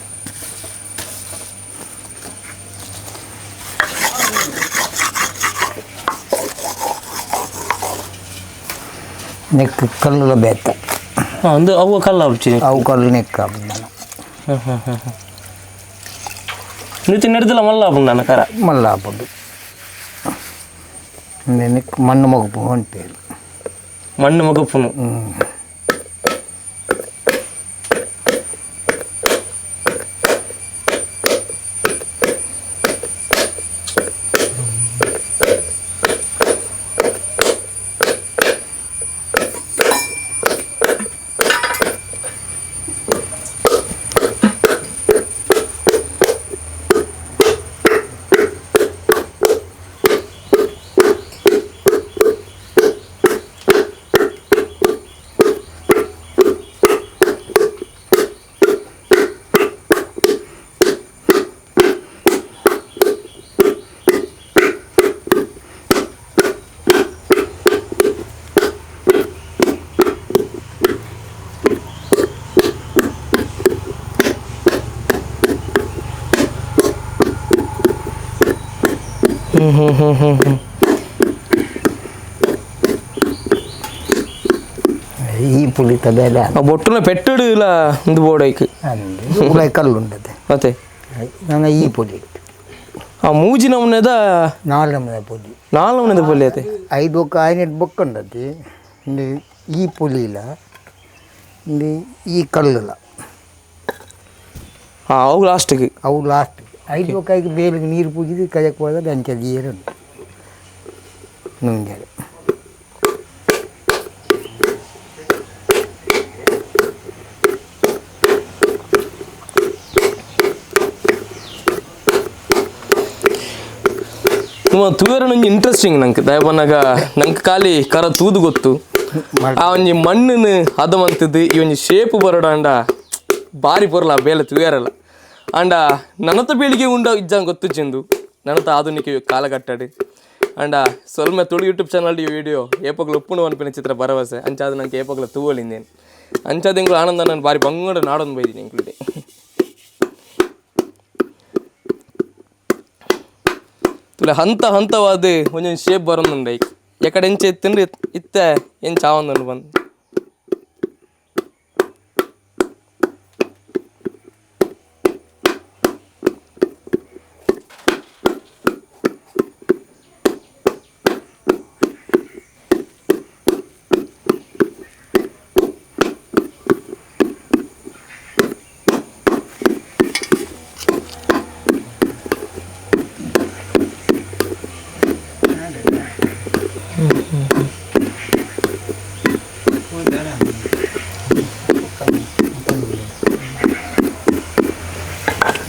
ನೆಕ್ ಕಲ್ಲುಲ ಬೇತ. ಒಂದು ಅವು ಕಲ್ಲ ಆಪುಜಿ. ಅವು ಕಲ್ಲು ನೆಕ್ ಆಪುಂಡು. ನಿತಿ ನೆಡ್ದಲ ಮಲ್ಲ ಆಪುಂಡು ನನ್ನ ಕರ. ಮಲ್ಲ ಆಪುಂಡು. ನೆಕ್ ಮಣ್ಣು ಮಗುಪು ಪನ್ಪೆರ್. ಮಣ್ಣು ಮಗುಪುನು. ಈ ಪುಳಿತ ಬೇಲೆ. ಆ ಬೊಟ್ಟುನ ಪೆಟ್ಟುಡು ಇಲ್ಲ ಒಂದು ಬೋರ್ಡ್ ಐಕ್. ಉಲಾಯಿ ಕಲ್ಲು ಉಂಡತೆ. ಮತ್ತೆ ನಾನು ಈ ಪುಲಿ. ಆ ಮೂಜಿ ನಮೂನೆದ. ನಾಲ್ ನಮೂನೆ ಪುಲಿ. ನಾಲ್ ನಮೂನೆದ ಪುಲಿ ಅತೆ. ಐದು ಬೊಕ್ಕ ಐನೆಟ್ ಬೊಕ್ಕ ಉಂಡತಿ. ಇಂದು ಈ ಪುಲಿ ಇಲ್ಲ, ಇಂದು ಈ ಕಲ್ಲುಲ. ಅವು ಲಾಸ್ಟಿಗೆ. ಅವು ಲಾಸ್ಟ್. ಐದು ಬೊಕ್ಕ ಐದು ಬೇಲಿಗೆ ನೀರು ಪೂಜಿದು ಕಜಕ್ಕೆ ಹೋದ್ರೆ ಅಂಚೆ ನೀರು ಉಂಟು ನುಂಗ್ಯಾರೆ. ನಿಮ್ಮ ತೂಯರ ಒಂಜಿ ಇಂಟ್ರೆಸ್ಟಿಂಗ್ ನಂಗೆ ದಯಪನ್ನಾಗ ನಂಗೆ ಖಾಲಿ ಕರ ತೂದು ಗೊತ್ತು. ಆ ಒಂಜಿ ಮಣ್ಣಿನ ಹದ ಮಂತದ್ದು ಈ ಒಂಜಿ ಶೇಪ್ ಬರೋಡಾಂಡ ಬಾರಿ ಪೊರ್ಲ ಬೇಲೆ ತೂಯರಲ್ಲ. ಆಂಡ ನನತ ಪೀಳಿಗೆ ಉಂಡ ಇಜ್ಜಂಗ್ ಗೊತ್ತು ಚೆಂದು ನನತ ಆಧುನಿಕ ಕಾಲಘಟ್ಟಡು. ಆಂಡ ಸೊಲ್ಮೆ ತುಳು ಯೂಟ್ಯೂಬ್ ಚಾನಲ್ ಈ ವಿಡಿಯೋ ಏಪಗ್ಲು ಉಪ್ಪುಂಡು ಅನ್ಪಿನ ಚಿತ್ರ ಭರವಸೆ ಅಂಚಾದ ನಂಗೆ ಏಪಗ್ಲ ತೂವಲಿಂದೇನು ಅಂಚಾದ ಎಂಗ್ಳು ಆನಂದ ನಾನು ಬಾರಿ ಬಂಗಡ ನಾಡೊಂದು ಬೈದೀನಿ ಎಂಕ್ಲುಡೆ. ತುಲೆ ಹಂತ ಹಂತವಾದ ಒಂದೊಂದು ಶೇಪ್ ಬರೋದುಂಡು ಐಕ್ ಎಕಡೆ ಎಂಚ ಎತ್ತಿಂದ್ರೆ ಇತ್ತೆ ಎಂಚ ಆವೊಂದುಂಡು ಬಂದು.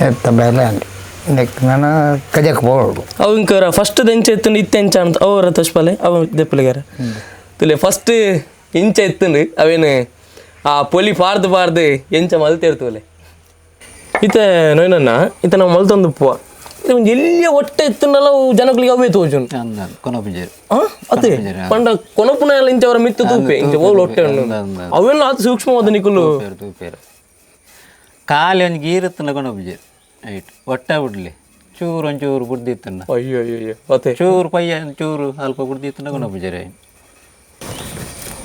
ಎತ್ತ ಬೇಲೆ ನೆಕ್ ನಾನು ಕಜಕ್ಕೆ ಬೋಡು. ಅವು ಇಂಕರ ಫಸ್ಟ್ ಎಂಚ ಎತ್ತುಂಡು ಇತ್ತೆ ಎಂಚ ಅಂತ ಅವರ ತೋಷ್ಪಲೆ ಅವು ದೆಪ್ಪಲಿಗಾರ ತುಲೆ ಫಸ್ಟ್ ಇಂಚ ಎತ್ತುಂಡು ಅವೇನು ಆ ಪೊಲಿ ಪಾರ್ದು ಪಾರ್ದು ಎಂಚ ಮಲ್ತೇರ್ತುಲೆ. ಇತ್ತೆ ನೋಯ್ನನ್ನ ಇತ್ತೆ ನಾವು ಮಲ್ತೊಂದು ಉಪ್ಪುವ ಇದು ಒಂಜಿ ಎಲ್ಲಿಯ ಒಟ್ಟೆ ಎತ್ತುಂಡಲ ಅವು ಜನಗಳಿಗೆ ಅವೇ ತೋಜುಂಡು. ಕೊನಪುಂಜೇರು. ಅದೇ ಪಂಡ ಕೊನಪುನ ಎಲ್ಲ ಇಂಚ ಅವರ ಮಿತ್ತು ತೂಪೆ ಇಂಚ ಓಲ್ ಒಟ್ಟೆ ಉಂಡು ಅವೆಲ್ಲ ಆತು ಸೂಕ್ಷ್ಮವಾದ ನಿಕುಲು ತೂಪೇರು ಖಾಲಿ ಒಂಜಿ ಗೀರುತ್ತನ ಕೊನಪುಂಜೇರು ರೈಟ್ ಒಟ್ಟ ಬಿಡ್ಲಿ ಚೂರು ಒಂಚೂರು ಬುಡ್ದಿತ್ತನ್ನ. ಅಯ್ಯೋ ಅಯ್ಯೋ ಅಯ್ಯೋ ಅದೇ ಚೂರು ಪಯ್ಯ ಚೂರು ಅಲ್ಪ ಬುಡ್ದಿತ್ತನ್ನ ಕೊನಪುಂಜೇರು.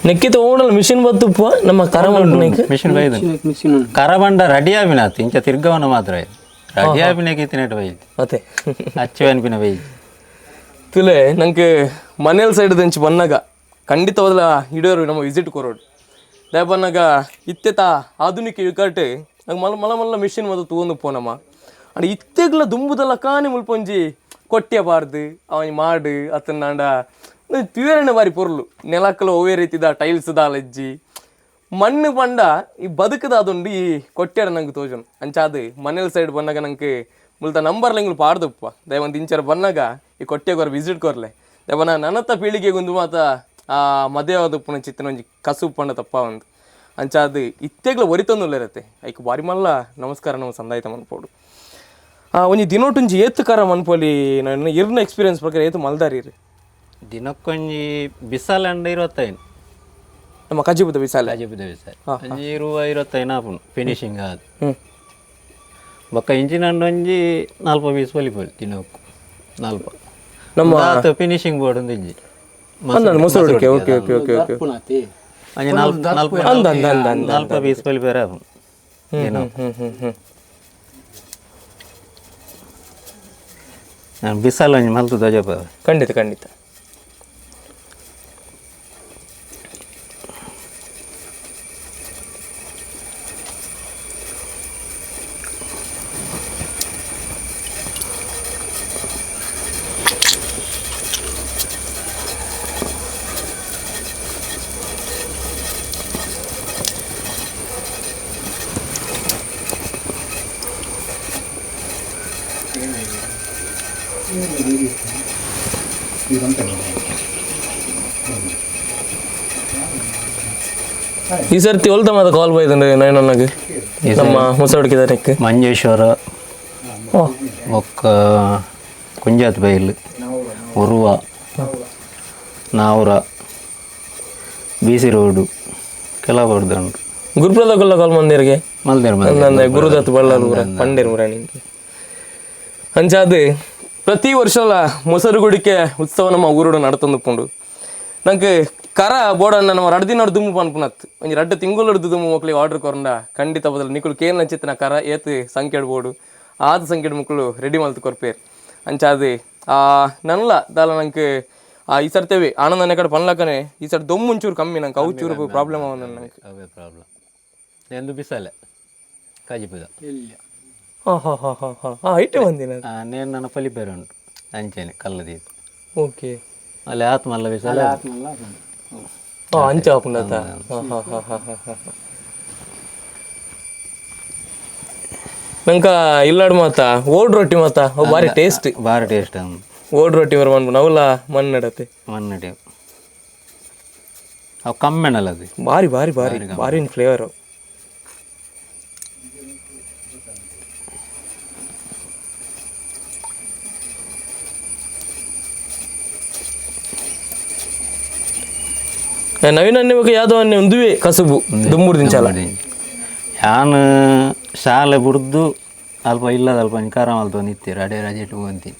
ನೆಕ್ಕಿತ ಓಡಲ್ ಮಿಷಿನ್ ಬತ್ತುಪ್ಪ ನಮ್ಮ ಕರ ಮಲ್ಪುನೈಕ್ ಮಿಷಿನ್ ಬೈದು ಮಿಷಿನ್ ಉಂಟು. ಕರಬಂಡ ರೆಡಿ ಆಪಿನಾತು ಇಂಚ ತಿರ್ಗವನ ಮಾತ್ರ ರೆಡಿ ಆಪಿನಕ್ಕೆ ಇತ್ತಿನಟ್ಟು ಬೈದು ಅದೇ ಅಚ್ಚು ಅನ್ಪಿನ ಬೈದು. ತುಲೆ ನಂಗೆ ಮನೇಲಿ ಸೈಡ್ ದಂಚಿ ಬನ್ನಾಗ ಖಂಡಿತವಾದಲ ಹಿಡಿಯೋರು ನಮ್ಮ ವಿಸಿಟ್ ಕೊರೋಡು. ದಯಪನ್ನಾಗ ಇತ್ತೆತ ಆಧುನಿಕ ಯುಗಟ್ ನಂಗೆ ಮಲ್ಲ ಮಲ್ಲ ಮಲ್ಲ ಮಿಷಿನ್ ಮೊದಲು ತಗೊಂಡು ಪೋನಮ್ಮ. ಅಂಡ್ ಇತ್ತೆಗ್ಲ ದುಂಬುದಲ್ಲ ಕಾನಿ ಮುಲ್ಪೊಂಜಿ ಕೊಟ್ಟಿಯ ಬಾರ್ದು ಅವನ್ ಮಾಡು ಅತ್ತನಾಂಡ ತುಯರಣ್ಣ ಬಾರಿ ಪೊರ್ಲು ನೆಲಕ್ಕಲ ಒವ್ವೇ ರೀತಿದ ಟೈಲ್ಸ್ ದಾಲಜ್ಜಿ ಮಣ್ಣು ಪಂಡ ಈ ಬದುಕದ ಅದೊಂಡು ಈ ಕೊಟ್ಯಾಡ ನಂಗೆ ತೋಜನು. ಅಂಚಾದು ಮನೇಲಿ ಸೈಡ್ ಬನ್ನಾಗ ನಂಗೆ ಮುಲ್ತ ನಂಬರ್ ಎಂಗ್ಳು ಪಾಡ್ದಪ್ಪ ದಯವಂತ ಇಂಚರ ಬನ್ನಾಗ ಈ ಕೊಟ್ಟಿಗೆ ವಿಸಿಟ್ ಕೊರ್ಲೆ. ದಯವನ ನನತ ಪೀಳಿಗೆಗೆ ಒಂದು ಮಾತ ಆ ಮದುವೆ ಚಿತ್ತನ ಒಂಜಿ ಕಸು ಪಂಡ ತಪ್ಪ ಒಂದು ಅಂಚಾದು ಇತ್ತೆಗ್ಲ ಒರಿತೊಂದುಲ್ಲ ಇರತ್ತೆ ಐಕ್ ಬಾರಿ ಮಲ್ಲ ನಮಸ್ಕಾರ ನಮ್ಮ ಸಂದಾಯಿತ ಮನ್ಪೋಡು. ಒಂಜಿ ದಿನೋಟುಂಜಿ ಏತು ಕರ ಮನ್ಪೊಲಿ ನನ್ನ ಇರ್ನ ಎಕ್ಸ್ಪೀರಿಯನ್ಸ್ ಪ್ರಕಾರ ಏತು ಮಲ್ದಾರಿ ದಿನಕ್ಕೊಂಜಿ ಬಿಸಲಂಡ 25. ನಮ್ಮ ಕಜಿಬುದ ಬಿಸಾಲೆ ಕಜಿಪುದ ಬಿಸಾಲೆ ಒಂಜಿ 20-25 ಆಪುಂಡು ಫಿನಿಶಿಂಗ್ ಆದ್ ಬೊಕ್ಕ ಇಂಚಿನ ಒಂಜಿ 4 ಪೀಸ್ ಪೊಲಿಪೊಲಿ ದಿನಕ್ಕು 4 ನಮ್ಮ ಫಿನಿಶಿಂಗ್ ಬೋರ್ಡ್ ಒಂದು ಇಂಜಿ ಮೊಸರುಡಿಕೆ okay okay okay okay ಒಂಜಿ 4 ಪೀಸ್ ಪೊಲಿಪೇರೆ ಆಪುಂಡು ನಾನು ಬಿಸಾಲ ಒಂಜಿ ಮಲ್ತು ದಜಪ ಖಂಡಿತ ಖಂಡಿತ ಈ ಸರ್ತಿ ಒಲ್ತ ಮಾತ ಕಾಲ್ ಬೈದಂಡೆ ನನಗೆ ನಮ್ಮ ಮುಸಡಿಕಿದಾರಕ್ಕೆ ಮಂಜೇಶ್ವರ ಬೊಕ್ಕ ಕುಂಜಾತ್ ಬೈಲ್ ಉರುವ ನಾವ್ರ B C road ಕೆಲವು ಹೊಡ್ದುಂಡು ಗುರುಪ್ರದ ಕೊಲ್ಲ ಕಾಲ್ ಮಂದಿರಿಗೆ ಮಲ್ದೇರ್ ಅಂದಂದೆ ಗುರುದತ್ ಬಳ್ಳಾಲ್ ಊರ ಪಂಡೇರ್ ಊರ ನಿಂಗೆ ಅಂಚಾದ ಪ್ರತಿ ವರ್ಷಲ ಮೊಸರು ಗುಡಿಕೆ ಉತ್ಸವ ನಮ್ಮ ಊರುಡು ನಡತಂದು ನಂಗೆ ಕರ ಬೋಡಣ್ಣ ನಮ್ಮ ರಡ್ಡು ದಿನ ದುಮ್ಮು ಪನ್ಪುನತ್ ಒಂಜಿ ರಡ್ಡು ತಿಂಗಳು ದುಮ್ಮು ಮಕ್ಳಿಗೆ ಆರ್ಡರ್ ಕೊರಂಡ ಖಂಡಿತ ಬದಲು ನಿಕುಲು ಕೇನ್ ನಂಚಿತ್ತಿನ ಕರ ಏತ್ ಸಂಖ್ಯೆಡ್ ಬೋಡು ಆದ ಸಂಖ್ಯೆಡ್ ಮಕ್ಕಳು ರೆಡಿ ಮಲ್ತು ಕೊರ್ಪೇರ್ ಅಂಚಾದ ಆ ನನ್ಲ ದಾಲ ನಂಗೆ ಆ ಈ ಸರ್ತೇವೆ ಆನಂದನೆ ಕಡೆ ಪನ್ಲಕನೆ ಈ ಸರ್ ದೊಮ್ಮು ಒಂಚೂರು ಕಮ್ಮಿ ನಂಗೆ ಅವು ಚೂರು ಪ್ರಾಬ್ಲಮ್ ಅವನ ನಂಗೆ ಅವೇ ಪ್ರಾಬ್ಲಮ್ ಎಂದು ಬಿಸಾಲೆ ಕಾಜಿಪುದ ಹಾಂ ಹಾಂ ಹಾಂ ಹಾಂ ಹಾಂ ಹಾಂ ಐಟಮ್ ಬಂದಿನ ನೇನು ನನ್ನ ಪಲಿಪೇರು ಉಂಟು ಅಂಚೆನೆ ಕಲ್ಲದೀಪ ಓಕೆ ಅಲ್ಲಿ ಆತ್ಮಲ್ಲ ಬಿಸಾಲೆ ಹಾಂ ಅಂಚೆ ಆಪುಂಡತ ಹಾಂ ಹಾಂ ಹಾಂ ಹಾಂ ಹಾಂ ಹಾಂ ನಂಕ ಇಲ್ಲಾಡು ಮಾತ ಓಡ್ ರೊಟ್ಟಿ ಮಾತ ಅವು ಭಾರಿ ಟೇಸ್ಟ್ ಭಾರಿ ಟೇಸ್ಟ್ ಅಂದು ಓಡ್ ರೊಟ್ಟಿ ಬರ ಮನ್ಪು ನವಲ ಮಣ್ಣಡತೆ ಮಣ್ಣಡಿ ಅವು ಕಮ್ಮೆಣಲ್ಲ ಅದು ಭಾರಿ ಭಾರಿ ಭಾರಿ ಭಾರಿ ಫ್ಲೇವರ್ ನವೀನ ನಿಮಗೆ ಯಾವ್ದೋ ಅನ್ನೆ ಒಂದುವೆ ಕಸುಬು ದುಮ್ಮೂರು ದಿಂಚಾಲ ಯಾನ್ ಶಾಲೆ ಬುಡ್ದು ಅಲ್ಪ ಇಲ್ಲದ ಅಲ್ಪ ಒಂಜಿ ಖಾರ ಮಲ್ತೊಂದು ಇತ್ತೀರ ಅಡೆ ರಜೆ ಅಂತೀನಿ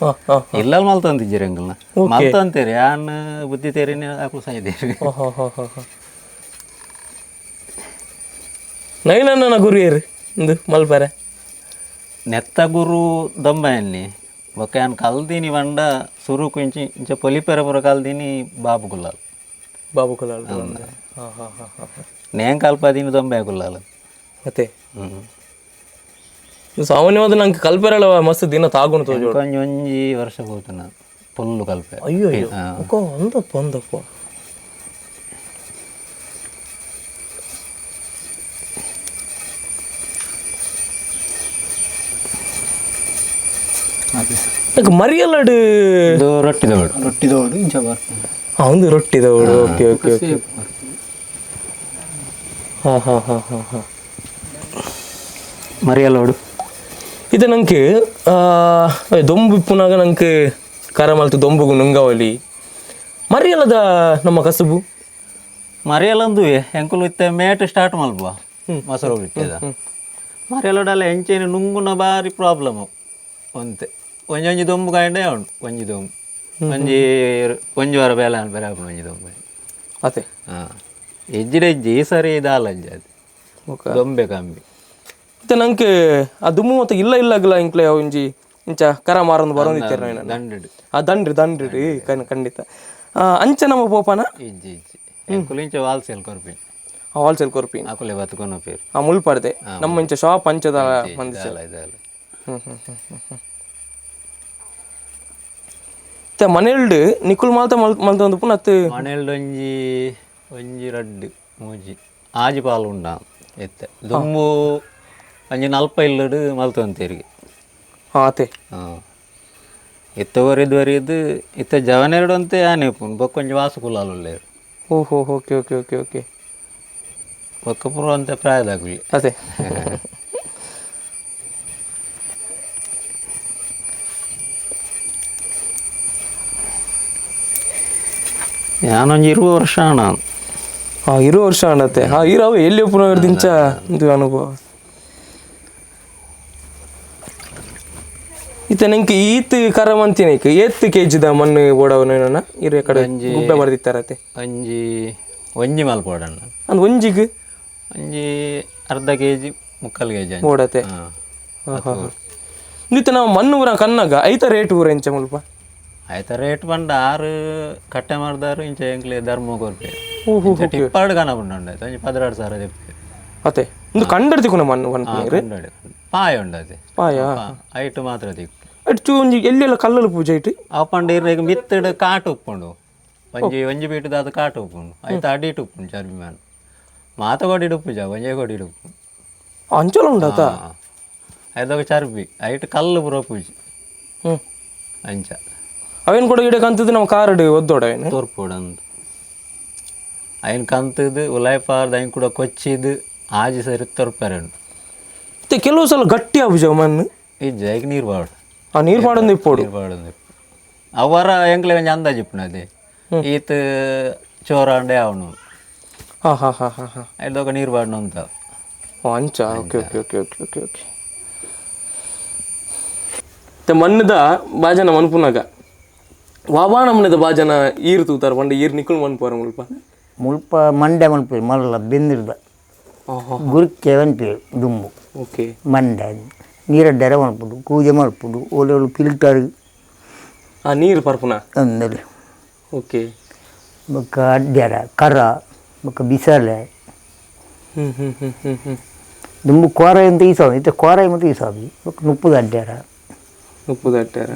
ಹಾಂ ಹಾಂ ಇಲ್ಲ ಮಲ್ತೊಂದಿದ್ದೀರಿ ಅಂಕಲ್ನ ಮಲ್ತೊಂತೀರಿ ಯಾನ್ ಬುದ್ಧಿ ತೇರಿನಿ ಅಕ್ಲು ಸಾಯ್ದೇರಿ ಹಾಂ ಹಾಂ ಹಾಂ ಹಾಂ ನವೀನ ನನ್ನ ಗುರಿಯರು ಇಂದು ಮಲ್ಪರೆ ನೆತ್ತ ಗುರು ದೊಂಬ ಎನ್ನಿ ಬೊಕ್ಕ ಯಾನ್ ಕಲ್ದೀನಿ ಬಂಡ ಸುರುಕು ಇಂಚಿ ಇಂಚ ಪೊಲಿಪೆರ ಪೂರ ಕಲ್ದೀನಿ ಬಾಬು ಗುಲ್ಲಾಲ್ ಬಾಬು ಕುಲಾಲ್ ಹಾಂ ಹಾಂ ಹಾಂ ಹಾಂ ನೇನ್ ಕಲ್ಪದೀನಿ ದೊಂಬೆ ಗುಲ್ಲಾಲ್ ಮತ್ತೆ ಹ್ಞೂ ಸಾಮಾನ್ಯವಾದ ನಂಗೆ ಕಲ್ಪೆರಳ ಮಸ್ತ್ ದಿನ ತಾಗುಣ ತೋಜೋಡು ಒಂಜಿ ಒಂಜಿ ವರ್ಷ ಪೋತು ನಾನು ಫುಲ್ಲು ಕಲ್ಪೆ ಅಯ್ಯೋ ಅಯ್ಯೋ ಅಕ್ಕ ಅಂದಪ್ಪ ಅಂದಪ್ಪ ನಂಗೆ ಮರಿಯಲ್ಲಡು ಇದು ರೊಟ್ಟಿದೋಡು ರೊಟ್ಟಿದೋಡು ಇಂಚ ಬರ್ಪುಂಡು ಒಂದು ರೊಟ್ಟಿದವಡು okay okay okay ಹಾಂ ಹಾಂ ಹಾಂ ಹಾಂ ಹಾಂ ಮರಿಯಲ್ಲೋಡು ಇದು ನಂಗೆ ದೊಂಬು ಇಪ್ಪುನಾಗ ನಂಗೆ ಖಾರ ಮಲ್ತು ದೊಂಬುಗು ನುಂಗವಲಿ ಮರಿಯಲ್ಲದ ನಮ್ಮ ಕಸುಬು ಮರಿಯಲ್ಲಂದುವೆ ಎಂಕುಲು ಇತ್ತೆ ಮೇಟ್ ಸ್ಟಾರ್ಟ್ ಮಲ್ಪ ಮೊಸರು ಬಿಟ್ಟಿದ ಮರಿಯಲ್ಲೋಡಲ್ಲ ಎಂಚೇನು ನುಂಗುನ ಬಾರಿ ಪ್ರಾಬ್ಲಮ್ ಒಂತೆ ಒಂಜೊಂಜಿ ದೊಂಬು ಕಾಂಡೆ ಉಂಟು ಒಂಜಿ ದೊಂಬು ಒಂಜಿ ಒಂಜಿ ವಾರ ಬೇಲೆ ಬೇರೆ ಆಪುಂಡು ಒಂಜಿ ದೊಂಬು ಅದೇ ಹಾಂ ಎಜ್ಜಿಡ ಎಜ್ಜಿ ಈ ಸರಿ ಇದಾಲಜ್ಜಿ ಅದು ಓಕೆ ದೊಂಬೆ ಕಮ್ಮಿ ಮತ್ತೆ ನಂಗೆ ಆ ದುಮ್ಮು ಮತ್ತೆ ಇಲ್ಲ ಇಲ್ಲ ಇಂಕ್ಲೆ ಒಂಜಿ ಇಂಚ ಕರ ಮಾರೊಂದು ಬರೋಂದಿತ್ತೀರ ನಾನು ದಂಡಿಡು ಆ ದಂಡ್ರಿ ದಂಡ್ರಿ ಖಂಡಿತ ಅಂಚ ನಮ್ಮ ಪೋಪನ ಇಜ್ಜಿ ಇಜ್ಜಿ ಎಂಕುಲು ಇಂಚ ವಾಲ್ಸೇಲ್ ಕೊರ್ಪಿನಿ ಹೋಲ್ಸೇಲ್ ಕೊರ್ಪಿನ ಅಕುಲೆ ಬತ್ಕೊನ ಪೇರು ಆ ಮುಲ್ಪಡ್ದೆ ನಮ್ಮ ಇಂಚ ಶಾಪ್ ಅಂಚದ ಮಂದಿ ಇದಾಲ ಇದಾಲ ಮತ್ತೆ ಮನೆಲ್ಡ್ ನಿಕುಲ್ ಮಾಲ್ತ ಮಲ್ತ ಒಂದು ಪುನಃ ಅತ್ತು ಮನೆಲ್ಡ್ ಒಂಜಿ ಒಂಜಿ ರಡ್ಡು ಮೂಜಿ ಆಜಿ ಪಾಲು ಉಂಡ ಎತ್ತೆ ದುಂಬು ಒಂಜಿ ನಲ್ಪ ಇಲ್ಲಡು ಮಲ್ತೊಂತೇರಿಗೆ ಹಾಂ ಅತೆ ಹಾಂ ಇತ್ತ ಒರಿದು ಒರಿದು ಇತ್ತ ಜವನೆರಡು ಅಂತೆ ಆನೆ ಪುನ್ ಬೊಕ್ಕ ಒಂಜಿ ವಾಸು ಕುಲಾಲು ಉಲ್ಲೇರು ಓಹೋ okay okay okay okay ಬೊಕ್ಕ ಪೂರ ಅಂತೆ ಪ್ರಾಯದಾಗುಲಿ ಅದೇ ಯಾನೊಂಜಿ ಇರುವ ವರ್ಷ ಆಣ 20 ವರ್ಷ ಆಂಡತ್ತೆ. ಇರವು ಎಲ್ಲಿ ಉಪ್ಪುನ ದಿಂಚ ಇದು ಅನುಭವ. ಇತ್ತ ನಂಗೆ ಈತ್ ಕರ ಮಂತಿನ ಏತ್ ಕೆಜಿದ ಮಣ್ಣು ಬೋಡವನ ಇರು ಕಡೆ ಗುಬ್ಬೆ ಬರ್ದಿತ್ತಾರತೆ. ಒಂಜಿ ಒಂಜಿ ಮಲ್ಪೋಡಣ್ಣ. ಅಂದ್ ಒಂಜಿಗ್ ಒಂಜಿ ಅರ್ಧ ಕೆಜಿ, ಮುಕ್ಕಾಲು ಕೆಜಿ ಅಂಚ. ಬೋಡತೆ. ನಿತ್ತ ನಾವು ಮಣ್ಣು ಊರ ಕನ್ನಾಗ ಐತ ರೇಟ್ ಊರ ಎಂಚ ಮುಲ್ಪ? ಆಯ್ತ, ರೇಟ್ ಪಂಡ ಆರು ಕಟ್ಟೆ ಮಾಡ್ದಾರು ಇಂಚ ಎಂಕ್ಲೆ ಧರ್ಮ ಕೊರ್ಪೆ ಟಿಪ್ಪಾಡು ಕಾಣಪುಂಡು ಆಯ್ತು, ಒಂಜಿ 12,000 ದೆಪ್ಪೆ. ಅತೆ, ಒಂದು ಕಂಡರ್ತಿಕುನ ಮಣ್ಣು ಪನ್ಪುನೇರು. ಪಾಯ ಉಂಡು ಅದೇ. ಪಾಯ. ಐಟು ಮಾತ್ರ ತಿಕ್ಕು. ಅಟ್ ಒಂಜಿ ಎಲ್ಲೆಲ್ಲ ಕಲ್ಲಲು ಪೂಜೆ ಇಟ್ಟು. ಅವು ಪಂಡ ಇರ್ನ ಮಿತ್ತಡ್ ಕಾಟು ಉಪ್ಪುಂಡು, ಒಂಜಿ ಒಂಜಿ ಬೀಟದಾದ ಕಾಟು ಉಪ್ಪುಂಡು, ಐತ ಅಡಿಟ್ ಉಪ್ಪುಂಡು. ಚರ್ಬಿ ಮ್ಯಾನ್ ಮಾತ ಕೊಡಿ ಉಪ್ಪು ಜಾ ಒಂಜೇ ಕೊಡಿ ಉಪ್ಪು. ಅಂಚಲ ಉಂಡಾತ. ಐದೊಗ ಚರ್ಬಿ ಐಟ್ ಕಲ್ಲು ಪೂರ ಪೂಜೆ. ಅಂಚ. ಅವೇನು ಕೂಡ ಗಿಡ ಕಂತದ್ದು ನಮ್ಮ ಕಾರಡು ಒದ್ದೋಡ ಅವೇನು. ತೋರ್ಪೋಡು ಅಂದ್ ಐನ್ ಕಂತದ್ದು ಉಲಾಯ್ಪಾರ್ದು ಐನ್ ಕೂಡ ಕೊಚ್ಚಿದ್ದು ಆಜಿ ಸರಿ ತೋರ್ಪಾರೆ ಉಂಡು. ಮತ್ತೆ ಕೆಲವು ಸಲ ಗಟ್ಟಿ ಆಪುಜ ಮಣ್ಣು? ಇಜ್ಜ, ಐಕ್ ನೀರು ಬಾಡು. ಆ ನೀರು ಪಾಡೊಂದು ಇಪ್ಪೋಡು. ನೀರು ಪಾಡೊಂದು ಅವರ ಎಂಕ್ಲೆ ಒಂಜಿ ಅಂದಾಜು ಇಪ್ಪುಂಡು ಅದೇ ಈತ್ ಚೋರಾಂಡೆ ಅವನು. ಹಾ ಹಾ ಹಾ ಹಾ ಹಾ. ಐದೊಗ ನೀರು ಬಾಡ್ನು ಅಂತ. ಅಂಚ, okay okay okay okay okay okay. ಮತ್ತೆ ಮಣ್ಣದ ಬಾಜನ ಮನ್ಪುನಾಗ ವಾವಾ ನಮ್ಮನೆದ ಬಾಜನ ಈರು ತೂತಾರ ಪಂಡ ಈರು ನಿಕ್ಕುಲು ಮನ್ಪುವಾರ ಮುಲ್ಪ? ಮುಲ್ಪ ಮಂಡೆ ಮನ್ಪೇರು ಮಲ್ಲ ಬೆಂದಿರ್ದ ಗುರುಕೆ ಮನ್ಪೇರು ದುಂಬು. ಓಕೆ. ಮಂಡೆ ನೀರಡ್ಡರ ಮಲ್ಪುಡು, ಕೂಜೆ ಮಲ್ಪುಡು, ಓಲೆ ಫಿಲ್ಟರ್. ಆ ನೀರು ಪರ್ಪುನ. ಅಂದಲ್ಲಿ. ಓಕೆ. ಬೊಕ್ಕ ಅಡ್ಡ್ಯಾರ ಕರ ಬೊಕ್ಕ ಬಿಸಲೆ. ಹ್ಮ್ ಹ್ಮ್ ಹ್ಮ್ ಹ್ಮ್ ಹ್ಮ್. ದುಂಬು ಕೋರ ಅಂತ ಈಸಾವು ಇತ್ತೆ, ಕೋರ ಮತ್ತು ಈಸಾವಿ ಬೊಕ್ಕ ನುಪ್ಪುದ ಅಡ್ಡ್ಯಾರ. ಉಪ್ಪುದ ಅಡ್ಡ್ಯಾರ,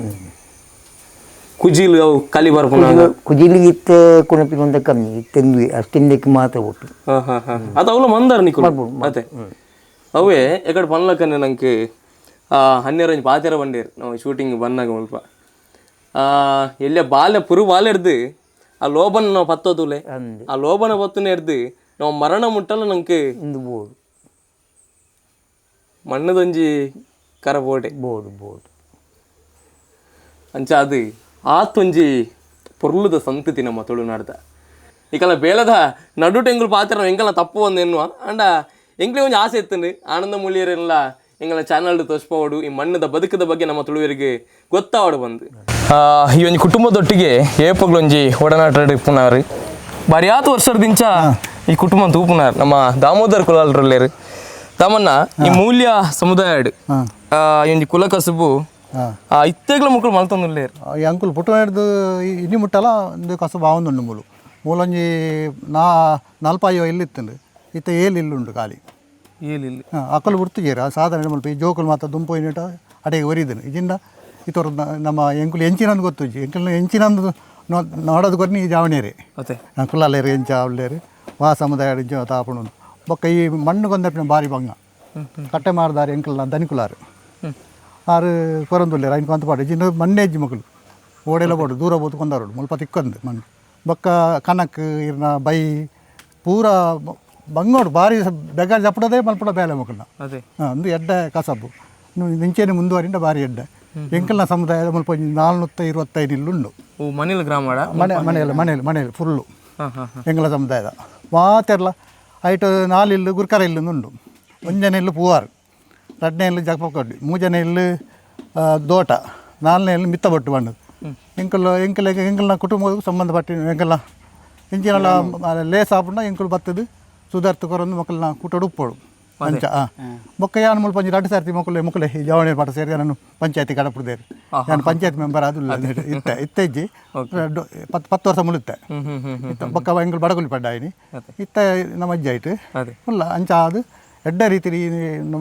ಕುಜಿಲು ಅವು ಕಲಿ ಬರ್ಪುನ. ಕುಜಿಲಿಗೆ ಇತ್ತೆ ಕುಣಪಿನ ಅಂತ ಕಮ್ಮಿ ಇತ್ತೆಂದು ಅಷ್ಟಿಂದಕ್ಕೆ ಮಾತ್ರ ಒಟ್ಟು. ಹಾ ಹಾ ಹಾ, ಅದು ಅವಲ ಮಂದಾರ ನಿಕ್ಕುಲು ಅದೇ ಅವೇ ಎಕಡೆ ಪನ್ಲಕ್ಕನೆ ನಂಗೆ ಹನ್ನೆರಡು ಪಾತೆರ ಬಂಡೇರು ನಾವು ಶೂಟಿಂಗ್ ಬಂದಾಗ ಮುಲ್ಪ ಎಲ್ಲೆ ಬಾಲ್ಯ ಪುರು ಬಾಲ್ಯ ಹಿಡ್ದು ಆ ಲೋಬನ ನಾವು ಪತ್ತೋದುಲೆ. ಅಂದು. ಆ ಲೋಬನ ಪತ್ತುನ ಹಿಡ್ದು ನಾವು ಮರಣ ಮುಟ್ಟಲ್ಲ ನಂಗೆ ಇಂದು ಬೋರ್ಡು ಮಣ್ಣದೊಂಜಿ ಕರ ಬೋಡೆ. ಬೋರ್ಡು ಬೋರ್ಡು ಅಂಚ ಅದು ಆತೊಂಜಿ ಪೊರ್ಲುದ ಸಂತತಿ ನಮ್ಮ ತುಳುನಾಡ್ದ. ಇಕಲ ಬೇಲದ ನಡುಟು ಎಂಗುಲು ಪಾತ್ರ ಎಂಕಲ್ನ ತಪ್ಪು ಒಂದು ಎನ್ನುವ ಅಂಡ ಎಂಕ್ಲೆ ಒಂಜಿ ಆಸೆ ಇತ್ತಂಡು ಆನಂದ ಮೂಲ್ಯರೆಲ್ಲ ಎಂಗಳ ಚಾನಲ್ ತೋಚ್ಪೋಡು, ಈ ಮಣ್ಣದ ಬದುಕದ ಬಗ್ಗೆ ನಮ್ಮ ತುಳುವರಿಗೆ ಗೊತ್ತಾವಡು ಬಂದು. ಈ ಒಂಜಿ ಕುಟುಂಬದೊಟ್ಟಿಗೆ ಏಪಗ್ಲೊಂಜಿ ಒಡನಾಟ ಇಪ್ಪುನಾರು ಬರಿಯಾತ ವರ್ಷದಿಂಚ ಈ ಕುಟುಂಬ ತೂಪುನಾರ್ ನಮ್ಮ ದಾಮೋದರ್ ಕುಲಾಲ್ರಲ್ಲೇರು. ತಮ್ಮನ್ನ ಈ ಮೂಲ್ಯ ಸಮುದಾಯ ಈ ಒಂಜಿ ಕುಲ ಕಸುಬು ಇತ್ತೆಗ್ಲ ಮುಕ್ಕಳು ಮಲ್ತೊಂದುಲ್ಲೇರು. ಈ ಅಂಕುಲು ಪುಟ್ಟು ಹಿಡ್ದು ಇನಿ ಮುಟ್ಟಲ ಒಂದು ಕಸಬು ಆವೊಂದುಂಡು. ಮೂಲು ಮೂಲೊಂಜಿ ನಲ್ಪಾಯೋ ಇಲ್ಲು ಇತ್ತುಂಡು, ಇತ್ತ ಏಲು ಇಲ್ಲುಂಡು ಖಾಲಿ. ಏಲಿಲ್ಲ. ಅಕ್ಕಲು ಬುಡ್ತಿಜೇರು ಆ ಸಾಧಾರಣ ಮಲ್ಪ. ಈ ಜೋಕುಲು ಮಾತ ದುಂಪು ಅಡೆಗೆ ಒರಿದನು ಇಜಿಂದ ಇತೊರ ನಮ್ಮ ಎಂಕುಲು ಎಂಚಿನಂದು ಗೊತ್ತುಜ್ಜಿ, ಎಂಕಲ್ನ ಎಂಚಿನಂದು ನೋಡೋದು ಕೊರ್ನಿ ಈ ಜಾವಣೇರಿ. ಅತೆ. ಕುಲ್ಲಾಲೇರು ಎಂಚ ಅವಲೇರು ವಾ ಸಮುದಾಯ ಎಂಚ ತಾಪಣು. ಬೊಕ್ಕ ಈ ಮಣ್ಣು ಕೊಂದಪ್ಪಿನ ಬಾರಿ ಬಂಗ ಕಟ್ಟೆ ಮಾರದಾರು ಎಂಕಲ್ನ ದನಿಕುಲಾರು ಆರು ಕೊರಂದುಲ್ಲೇರು ಐನ್ ಕೊಂತ ಪಾಡು ಇಜಿಂದ ಮಣ್ಣೆ ಇಜ್ಜಿ ಮಕ್ಕಳು ಓಡೆಲ್ಲ ಬೋಡು ದೂರ ಬೋದು ಕೊಂದಾರೋಡು ಮುಲ್ಪ ತಿಕ್ಕೊಂದು ಮಣ್ಣು. ಬೊಕ್ಕ ಕನಕ್ ಇರ್ನ ಬೈ ಪೂರ ಬಂಗೋಡು ಬಾರಿ ಬೆಗ ಜಪ್ಪಡದೆ ಮಲ್ಪಡ ಬೇಲೆ ಮಕ್ಕಳನ್ನ. ಅದೇ. ಒಂದು ಎಡ್ಡೆ ಕಸಬು ನಿಂಚೇನೆ ಮುಂದುವರಿಂದ ಬಾರಿ ಎಡ್ಡೆ. ಎಂಕಲ್ನ ಸಮುದಾಯದ ಮುಲ್ಪ ಒಂಜಿ 425 ಇಲ್ಲುಂಡು. ಓ ಮನೇಲಿ ಗ್ರಾಮಡ? ಮನೆ ಮನೆಯಲ್ಲಿ ಮನೆಯಲ್ಲಿ ಮನೆಯಲ್ಲಿ ಫುಲ್ಲು. ಹಾ ಹಾ. ಎಂಕಲ್ನ ಸಮುದಾಯದ ಮಾತೆರ್ಲ ಐಟ್ ನಾಲ್ ಇಲ್ಲು ಗುರ್ಕರ ಇಲ್ಲು ಉಂಡು, ಒಂಜನೇ ಇಲ್ಲು ಪೂವಾರು, ರಡ್ಡನೇ ಇಲ್ಲು ಜಗಪಕೊಡ್ಡಿ, ಮೂಜನೇ ಇಲ್ಲು ದೋಟ, ನಾಲ್ನೇ ಇಲ್ಲು ಮಿತ್ತಬೊಟ್ಟು ಬಣ್ಣದು. ಎಂಕಲ್ ಎಂಕಲ್ ಎಂಕಲ್ನ ಕುಟುಂಬಕ್ಕೆ ಸಂಬಂಧಪಟ್ಟ ಎಂಕಲ್ನ ಇಂಚಿನೆಲ್ಲ ಲೇಸ್ ಆಪುಂಡ ಎಂಕುಲು ಬತ್ತದು ಸುಧಾರ್ತು ಕೊರೊಂದು ಮಕ್ಕಳನ್ನ ಕೂಟೋಡು ಉಪ್ಪೋಡು ಅಂಚ. ಬೊಕ್ಕ ಯಾನ್ ಮುಲ್ಪ ಒಂಜಿ ರಡ್ಡು ಸರ್ತಿ ಮೊಕ್ಕಲೆ ಮೊಕ್ಕಲೆ ಈ ಜವಣಿ ಪಾಠ ಸೇರಿ ನಾನು ಪಂಚಾಯತಿ ಕಡಪುದೇರು. ನಾನು ಪಂಚಾಯತ್ ಮೆಂಬರ್ ಅದು ಇತ್ತೆ ಇತ್ತೆ ಇಜ್ಜಿ, 10 ವರ್ಷ ಮುಳುತ್ತೆ. ಇತ್ತ ಬೊಕ್ಕ ಎಂಕುಲು ಬಡಗುಲಿ ಪಡ್ಡಾಯಿನಿ ಇತ್ತ ನಮ್ಮ ಅಜ್ಜ ಆಯ್ತು. ಅದೇ. ಫುಲ್ಲ ಅಂಚ ಅದು ಎಡ್ಡೆ ರೀತಿ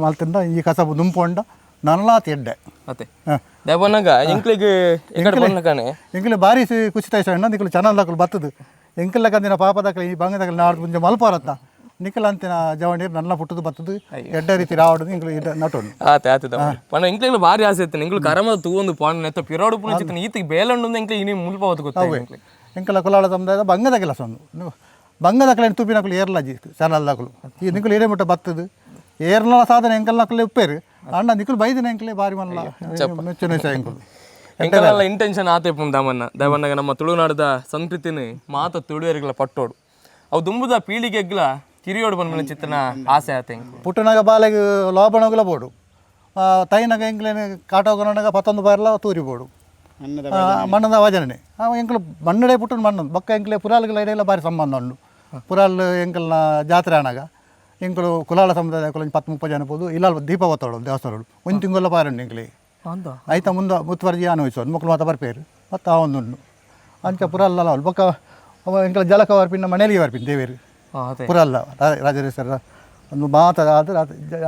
ಮಲ್ತಿಂದ ಈ ಕಸಬು ದುಂಪೊಂಡ ನಲ್ಲಾತ್ ಎಡ್ಡೆ. ಅತೆ. ದೇವನಾಗ ಎಂಕ್ಲೆಗ್ ಎಕಡೆ ಬನ್ನಕಾನೆ ಎಂಕಲೆ ಬಾರಿ ಖುಷಿ ತಾಯ್ಸ ನಿಕಲು ಚೆನ್ನಾಗಿ ದಾಕಲು ಬತ್ತದು ಎಂಕಲ್ಲ ಕಂದಿನ ಪಾಪ ದಾಖಲೆ ಈ ಬಂಗ ದಾಖಲೆ ನಾಡ್ದು ಮುಂಜೆ ಮಲ್ಪಾರತ್ತ ನಿಕಲ್ ಅಂತಿನ ಜವಣೀರು ನನ್ನ ಪುಟ್ಟದು ಬತ್ತದು ಎಡ್ಡೆ ರೀತಿ ರಾವಡದು ಎಂಕಲು ಇಡ ನಟೋನು. ಆತೆ ಆತೆ ತಮ್ಮ ಪಂಡ ಎಂಕ್ಲೆಗ್ಲ ಬಾರಿ ಆಸೆ ಇತ್ತು ಎಂಕ್ಲು ಕರಮದ ತೂವೊಂದು ಪಾಂಡ ನೆತ್ತ ಪಿರೋಡು ಪುಣ ಚಿತ್ತನ ಈತಿಗೆ ಬೇಲಂಡು ಎಂಕ್ಲೆ ಇನಿ ಮುಲ್ಪ ಹೊತ್ತು ಗೊತ್ತ ಎಂಕ್ಲೆ. ಎಂಕಲ ಕುಲಾಳ ಸಮುದಾಯದ ಬಂಗದ ಕೆಲಸ ಒಂದು ಬಂಗದ ಕಲೆ ತುಪಿನಕಲು ಏರ್ಲಾಜಿ ಚಾನಲ್ ದಾಕಲು ಈ ನಿಕಲು ಏರೇ ಮುಟ್ಟ ಬತ್ತದು ಏರ್ಲ ಸಾಧನೆ ಎಂಕಲ್ ನಕಲು ಉಪ್ಪೇರು ಅಣ್ಣ ನಿಕಲು ಬೈದಿನ ಎಂಕಲೆ ಬಾರಿ ಮಲ್ಲ ಮೆಚ್ಚುನ ವಿಷಯ ಎಂಕಲು. ಎಂಕಲೆಲ್ಲ ಇಂಟೆನ್ಷನ್ ಆತೆ ಪುಂಡ ದಮನ್ನ ದವನ್ನಾಗ ನಮ್ಮ ತುಳುನಾಡದ ಸಂಸ್ಕೃತಿನ ಮಾತ ತುಳುವೆರ್ಗಳ ಪಟ್ಟೋಡು. ಅವು ದುಂಬುದ ಪೀಳಿಗೆಗ್ಲ ಕಿರಿಯೋಡು ಬಂದ್ಮೇಲೆ ಚಿತ್ತನ ಆಸೆ ಆತ ಎಂಕು. ಪುಟ್ಟನಾಗ ಬಾಲೆಗ್ ಲೋಬಣಗುಲ ಬೋಡು, ತೈನಾಗ ಎಂಕ್ಲೇನ ಕಾಟೋಗನಗ ಪತ್ತೊಂದು ಬಾರ್ಲ ತೂರಿ ಬೋಡು. ಮಣ್ಣದ ವಜನೆ ಎಂಕಲು ಮಣ್ಣಡೆ ಪುಟ್ಟನ ಮಣ್ಣು ಬೊಕ್ಕ ಎಂಕ್ಲೆ ಪುರಾಲ್ಗಳ ಇಡೆಲ್ಲ ಬಾರಿ ಸಂಬಂಧ ಉಂಡು. ಪುರಾಲ್ ಎಂಕಲ್ನ ಜಾತ್ರೆ ಆನಾಗ ಎಂಕಲು ಕುಲಾಲ ಸಮುದಾಯ ಒಂಜಿ 10-30 ಜನ ಪೋದು ಇಲ್ಲ ದೀಪ ಒತ್ತೋಡು ದೇವಸ್ಥಾನಗಳು ಒಂದು ತಿಂಗಳ ಪಾರುಂಡು ಎಂಕ್ಲೆ. ಐತ ಮುಂದೆ ಮುತ್ವರ್ಜಿ ಅನ್ವಯಿಸೋದು ಮಕ್ಕಳು ಮಾತ ಬರ್ಪೇರು ಮತ್ತು ಆ ಒಂದುಂಡು ಅಂಚ ಪುರಾಲ್ ಬೊಕ್ಕ ಅವ ಎಂಕಲ ಜಲಕ ವರ್ಪಿನ ಮನೆಯಲ್ಲಿ ವರ್ಪಿನ ದೇವೇರು ಪುರಲ್ಲ ರಾಜರೇಶ್ವರ ಒಂದು ಮಾತ ಆದ್ರೆ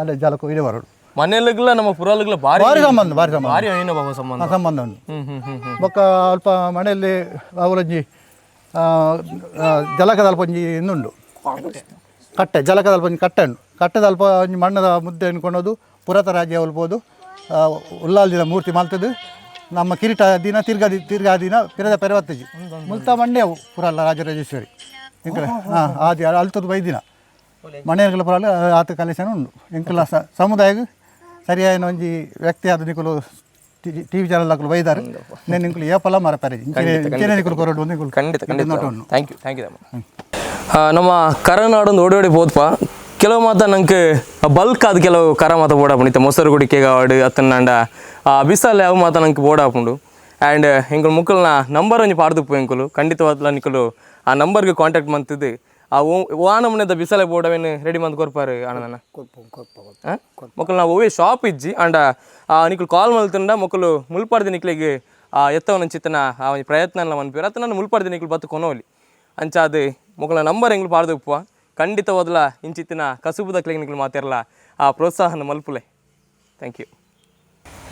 ಅಲ್ಲೇ ಜಲಕ ಇಡೆ ಬರೋಡು. ಮನೆಯಲ್ಲಿಗ್ಲ ನಮ್ಮ ಪುರಾಲ್ಗಳ ಬಾರಿ ಭಾರಿ ಸಂಬಂಧ, ಭಾರಿ ಸಂಬಂಧ. ಭಾರಿ ಅವಿನ ಬಾಬಾ ಸಂಬಂಧ. ಆ ಸಂಬಂಧ ಉಂಟು. ಹ್ಮ್ ಹ್ಮ್ ಹ್ಮ್ ಹ್ಮ್. ಬೊಕ್ಕ ಅಲ್ಪ ಮನೆಯಲ್ಲಿ ಅವಲಂಜಿ ಜಲಕದ ಅಲ್ಪ ಒಂಜಿ ಇನ್ನುಂಡು ಕಟ್ಟೆ, ಜಲಕದ ಅಲ್ಪ ಒಂಜಿ ಕಟ್ಟೆ ಉಂಟು. ಕಟ್ಟೆದ ಅಲ್ಪ ಒಂಜಿ ಮಣ್ಣದ ಮುದ್ದೆ ಅನ್ಕೊಂಡೋದು ಪುರತ ರಾಜ್ಯ ಒಲ್ಬೋದು ಉಲ್ಲಾಲ್ದಿನ ಮೂರ್ತಿ ಮಲ್ತದ್ದು ನಮ್ಮ ಕಿರೀಟ ದಿನ ತಿರ್ಗಾ ತಿರ್ಗಾ ದಿನ ಪಿರದ ಪೆರವತ್ತಜಿ ಮುಲ್ತ ಮಂಡ್ಯವು ಪುರಲ್ಲ ರಾಜರಾಜೇಶ್ವರಿ ಎಂಕಲ. ಹಾಂ ಆದಿ ಅಲ್ತದ್ದು ಬೈದಿನ ಮನೆಗಳ ಪುರಾಲ ಆತ ಕಲೆಕ್ಷನ್ ಉಂಡು. ಎಂಕಲ ಸಮುದಾಯಕ್ಕೆ ಸರಿಯಾದ ಒಂಜಿ ವ್ಯಕ್ತಿ ಆದ ನಿಕುಲು ಟಿವಿ ಚಾನಲ್ ಹಾಕಲು ಬೈದಾರೆ నేను ನಿಂಕುಲು ಏಪಲ ಮರಪರೆ ಇಂಚೆನೆ ನಿಕುಲು ಕೊರಡು ನಿಕುಲು ಖಂಡಿತ ಖಂಡಿತ. ನೋಟ ಉಂಡು. Thank you thank you. ನಮ್ಮ ಕರನಾಡೊಂದು ಓಡಿ ಓಡಿ ಪೋತ್ಪ ಕೆಲವು ಮಾತ ನಂಗೆ ಬಲ್ಕ್ ಅದು ಕೆಲವು ಕರ ಮಾತ ಬೋಡಾಪುಂಡು ಇತ್ತೆ ಮೊಸರು ಗುಡಿಕೆ ಆಡು ಅತ್ತನಾಂಡ ಬಿಸಾಲೆ ಅವು ಮಾತ ನಂಗೆ ಬೋಡಾಪುಂಡು. ಆ್ಯಂಡ್ ಎಂಕುಲು ಮುಕ್ಕಲ್ನ ನಂಬರ್ ಒಂಜಿ ಪಾಡ್ದುಪ್ಪು ಎಂಕುಲು ಖಂಡಿತವಾದ್ಲ ನಿಕುಲು ಆ ನಂಬರ್ಗೆ ಕಾಂಟ್ಯಾಕ್ಟ್ ಮಂತದ್ದು ಆ ವಾ ನಮೂನೆದ ಬಿಸಾಲೆ ಬೋಡವೇನು ರೆಡಿ ಮಂತ್ ಕೊರ್ಪಾರು ಅಣ್ಣನ ಮೊಕ್ಕಲು ನಾವು ಒವ್ವೇ ಶಾಪ್ ಇಜ್ಜಿ ಅಂಡ ನಿಕುಲು ಕಾಲ್ ಮಲ್ತುಂಡ ಮೊಕ್ಕಲು ಮುಲ್ಪಾಡ್ದು ನಿಕ್ಲೆಗ್ ಎತ್ತವನ ಚಿತ್ತನ ಆ ಒಂಜಿ ಪ್ರಯತ್ನ ಎಲ್ಲ ಮನ್ಪೇರು ಅತ್ತ ನಾನು ಮುಲ್ಪಾಡ್ದು ನಿಕ್ಲು ಬತ್ತು ಕೊನೋಲಿ ಅಂಚಾದ್ ಮೊಕ್ಕಲ ನಂಬರ್ ಎಂಗ್ಲು ಪಾಡ್ದು ಉಪ್ಪುವ ಖಂಡಿತವಾದ್ಲ ಇಂಚಿತ್ತಿನ ಕಸುಬುದ ನಿಕ್ಲು ಮಾತಿರಲ್ಲ ಆ ಪ್ರೋತ್ಸಾಹನ ಮಲ್ಪುಲೆ. Thank you.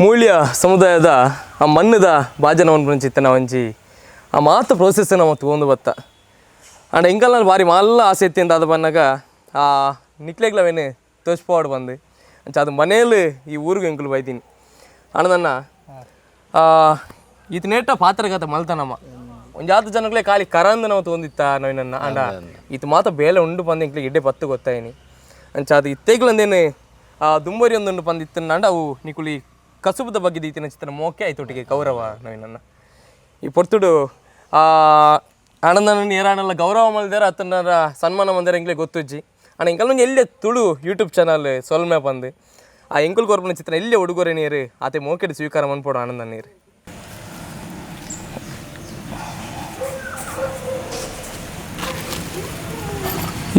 Mulya ಸಮುದಾಯದ ಆ ಮಣ್ಣದ ಬಾಜನ ಚಿತ್ತನ ಒಂಜಿ ಆ ಮಾತ ಪ್ರೋಸೆಸ್ ನಮ್ಮ ತೂವೊಂದು ಬತ್ತ ಅಂಡ ಎಂಕಲ್ನ ಬಾರಿ ಮಲ್ಲ ಆಸೆ ಇತ್ತು ಅಂತ ಅದು ಬಂದಾಗ ಆ ನಿಕ್ಲೆಗ್ಲವೇನು ತೋಚ್ಪೋಡ್ ಬಂದು ಅಂಚ ಅದು ಮನೇಲಿ ಈ ಊರಿಗೆ ಎಂಕುಲು ಬೈದೀನಿ ಅಣ್ಣದನ್ನ ಈತ ನೇಟ ಪಾತ್ರಗತ ಮಲ್ತನಮ್ಮ ಒಂಜಾತ ಜನಗಳೇ ಖಾಲಿ ಕರಂದ ನಾವು ತೋಂದಿತ್ತ ನವೀನನ್ನ ಅಂಡ ಈತ ಮಾತ ಬೇಲೆ ಉಂಡು ಬಂದು ಎಂಕ್ಲಿಗೆ ಇಡ್ಡೆ ಪತ್ತು ಗೊತ್ತಾಯಿನಿ ಅಂಚ ಅದು ಇತ್ತೆಗ್ಲಂದೇನು ಆ ದುಂಬರಿ ಒಂದುಂಡು ಬಂದು ಇತ್ತಂಡ ಅವು ನಿಕುಲಿ ಕಸುಬದ ಬಗ್ಗೆ ದೀತಿನ ಚಿತ್ರ ಮೋಕೆ ಆಯ್ತೊಟ್ಟಿಗೆ ಕೌರವ ನವೀನನ್ನ ಈ ಪೊರ್ತುಡು ಆ ಆನಂದನ ಏರಾನಲ್ಲ ಗೌರವ ಮಲ್ದಾರ ಅತ್ತನಾರ ಸನ್ಮಾನ ಮಂದಿರ ಎಂಕ್ಲೆ ಗೊತ್ತುಜ್ಜಿ ಅಣ್ಣ ಎಂಕಲ್ ಎಲ್ಲೇ ತುಳು ಯೂಟ್ಯೂಬ್ ಚಾನಲ್ ಸೊಲ್ಮೆ ಬಂದು ಆ ಎಂಕುಲ್ ಕೊರ್ಪುನ ಚಿತ್ರ ಎಲ್ಲೇ ಉಡುಗೊರೆ ನೀರು ಆತೆ ಮೋಕೆಡ್ ಸ್ವೀಕಾರ ಮನ್ಪೋಡು ಆನಂದ ನೀರು.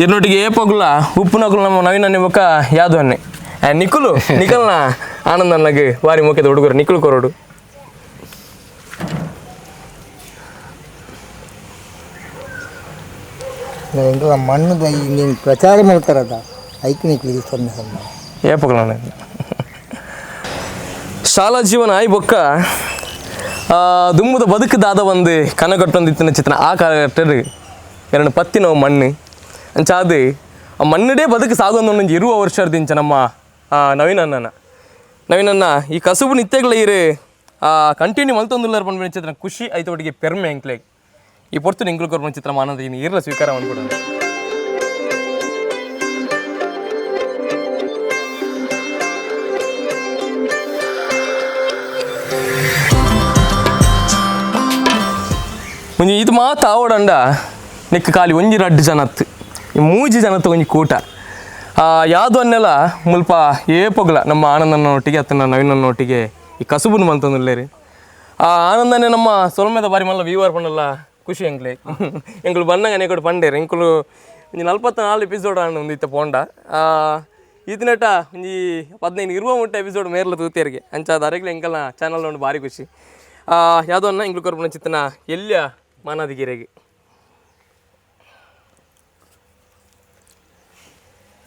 ಎರಡೊಟ್ಟಿಗೆ ಏಪಗುಲ ಉಪ್ಪುನಗುಲು ನಮ್ಮ ನವೀನ ನಿಮಕ ಯಾದು ಅನ್ನೆ ನಿಕುಲು ನಿಕಲ್ನ ಆನಂದನ್ನಗೆ ವಾರಿ ಮೋಕೆದ ಹುಡುಗರು ನಿಕುಲು ಕೊರೋಡು. ಎಂಕಲ ಮಣ್ಣು ನೀನು ಪ್ರಚಾರ ಮಾಡ್ತಾರದ ಐಕ್ ನಿಕ್ಲಿಗೆ ಸೊನ್ನೆ ಸೊನ್ನೆ ಏಪಗುಲ ಶಾಲಾ ಜೀವನ ಆಯ್ ಬೊಕ್ಕ ದುಮ್ಮದ ಬದುಕದಾದ ಒಂದು ಕನಕಟ್ಟೊಂದಿತ್ತಿನ ಚಿತ್ರ ಆ ಕ್ಯಾರೆಕ್ಟರ್ ಎರಡು ಪತ್ತಿನ ಮಣ್ಣು ಅಂಚಾದು ಆ ಮಣ್ಣುಡೇ ಬದುಕು ಸಾಗೊಂದು ಇರುವ ವರ್ಷದಿಂಚ ನಮ್ಮ ನವೀನಣ್ಣನ ನವೀನಣ್ಣ ಈ ಕಸುಬು ನಿತ್ಯಗಳ ಇರು ಕಂಟಿನ್ಯೂ ಮಲ್ತೊಂದುಲ್ಲರ್ ಪನ್ಪಿನ ಚಿತ್ರ ಖುಷಿ ಆಯ್ತು ಒಟ್ಟಿಗೆ ಪೆರ್ಮೆ ಎಂಕ್ಲೆ ಈ ಪೊರ್ತು ಎಂಕ್ಲು ಕೊರ್ಪುನ ಚಿತ್ರ ಮಾನದ ಇರ್ಲ ಸ್ವೀಕಾರ ಮಾಡ್ಕೊಡೋಣ. ಒಂಜಿ ಇದು ಮಾತ ಆವಡಂಡ ನೆಕ್ ಖಾಲಿ ಒಂಜಿ ರಡ್ಡು ಜನತ್ತು ಈ ಮೂಜಿ ಜನತ್ತು ಒಂಜಿ ಕೂಟ ಯಾವುದು ಅನ್ನೆಲ್ಲ ಮುಲ್ಪ ಏಪೊಗ್ಲ ನಮ್ಮ ಆನಂದನ ಒಟ್ಟಿಗೆ ಅತ್ತನ ನವೀನನ್ನೊಟ್ಟಿಗೆ ಈ ಕಸುಬುನು ಮಂತೊಂದುಲ್ಲೇರಿ ಆ ಆನಂದನೇ ನಮ್ಮ ಸೊಲ್ಮೆದ ಬಾರಿ ಮಲ್ಲ ವೀವರ್ ಪಂಡಲ್ಲ ಖುಷಿ ಎಂಕ್ಲೆ ಎಂಕುಲು ಬನ್ನಗ ನೆಕಡು ಪಂಡೇರು ಎಂಕುಲು ಒಂಜಿ 44 ಎಪಿಸೋಡ್ ಆಂಡ್ ಒಂದು ಇತ್ತ ಪೋಂಡ ಈತನೆಟ ಒಂಜಿ 15 ಇರುವ ಮುಟ್ಟ ಎಪಿಸೋಡ್ ಮೇರ್ಲ ತೂತೇರಿಗೆ ಅಂಚಾದ ಅರೆಗ್ಲ ಎಂಕಲ್ನ ಚಾನಲ್ ಉಂಡು ಭಾರಿ ಖುಷಿ ಯಾವುದೋ ಅನ್ನ ಎಂಕ್ಲು ಕೊರ್ಪುನ ಚಿತ್ತನ ಎಲ್ಲಿಯ ಮಾನಾದಿಗಿರೆಗೆ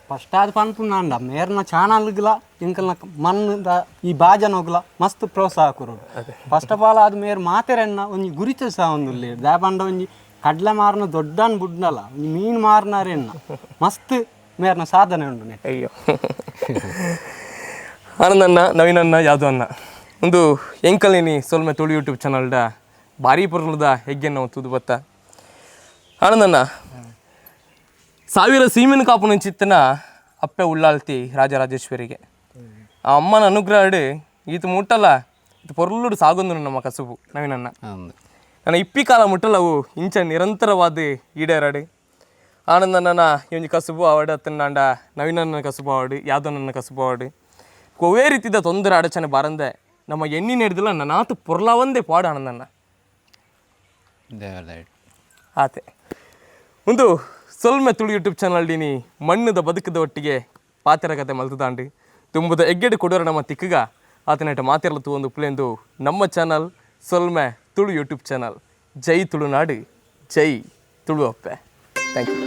ಫಸ್ಟ್ ಅದು ಪನ್ಪುನಾಂಡ ಮೇರ್ನ ಚಾನಲ್ಗ್ಲ ಎಂಕಲ್ನ ಮಣ್ಣದ ಈ ಬಾಜನೋಗ್ಲ ಮಸ್ತ್ ಪ್ರೋತ್ಸಾಹ ಕೊರೋಡು. First of all ಅದು ಮೇರ್ ಮಾತೆರೆನ್ನ ಒಂಜಿ ಗುರಿತ ಸಹ ಒಂದುಲ್ಲೇರ್ ದಾಪಂಡ ಒಂಜಿ ಕಡ್ಲೆ ಮಾರನ ದೊಡ್ಡನ್ ಬುಡ್ನಲ ಒಂಜಿ ಮೀನು ಮಾರನಾರೆನ್ನ ಮಸ್ತ್ ಮೇರ್ನ ಸಾಧನೆ ಉಂಡು ನೆಟ್. ಅಯ್ಯೋ ಆನಂದಣ್ಣ ನವೀನಣ್ಣ ಯಾವುದು ಅಣ್ಣ ಒಂದು ಎಂಕಲಿನಿ ಸೊಲ್ಮೆ ತುಳು ಯೂಟ್ಯೂಬ್ ಚಾನಲ್ಡ ಭಾರಿ ಪೊರ್ಲುದ ಹೆಗ್ಗೆ ನಾವು ತೂದು ಬತ್ತ ಆನಂದಣ್ಣ ಸಾವಿರ ಸೀಮೆನ ಕಾಪುನ ಚಿತ್ತನ ಅಪ್ಪೆ ಉಳ್ಳಾಲ್ತಿ ರಾಜರಾಜೇಶ್ವರಿಗೆ ಆ ಅಮ್ಮನ ಅನುಗ್ರಹ ಈತ ಮುಟ್ಟಲ್ಲ ಇದು ಪೊರ್ಲುಡು ಸಾಗೊಂದು ನಮ್ಮ ಕಸುಬು ನವೀನಣ್ಣ ನನ್ನ ಇಪ್ಪಿ ಕಾಲ ಮುಟ್ಟಲ್ಲ ಅವು ಇಂಚ ನಿರಂತರವಾದ ಈಡೇರಾಡು. ಆನಂದಣ್ಣನ ಈ ಒಂಜಿ ಕಸುಬು ಆವಡ್ ಅತ್ತಂಡ ನವೀನಣ್ಣನ ಕಸುಬು ಆವಡ್ ಯಾದವಣ್ಣನ ಕಸುಬು ಆವಡ್ ಒವ್ವೇ ರೀತಿದ ತೊಂದರೆ ಅಡಚಣೆ ಬಾರಂದೆ ನಮ್ಮ ಎಣ್ಣೆ ಹಿಡ್ದಿಲ್ಲ ನನ್ನಾತು ಪೊರ್ಲಾವಂದೇ ಪಾಡು ಆನಂದಣ್ಣ. ದೇವರ ದಯೆಟ್. ಆತೆ ಒಂದು ಸೊಲ್ಮೆ ತುಳು ಯೂಟ್ಯೂಬ್ ಚಾನಲ್ ಡೀನಿ ಮಣ್ಣುದ ಬದುಕದ ಒಟ್ಟಿಗೆ ಪಾತೆರ ಕತೆ ಮಲ್ತದಾಂಡು ತುಂಬುದ ಎಗ್ಗೆಡು ಕೊಡೋರ ನಮ್ಮ ತಿಕ್ಕಗ ಆತನೇಟ ಮಾತೆರಲ ತೂವೊಂದು ಉಪ್ಪುಲೆಂದು ನಮ್ಮ ಚಾನಲ್ ಸೊಲ್ಮೆ ತುಳು ಯೂಟ್ಯೂಬ್ ಚಾನಲ್. ಜೈ ತುಳುನಾಡು, ಜೈ ತುಳು ಅಪ್ಪೆ. Thank you.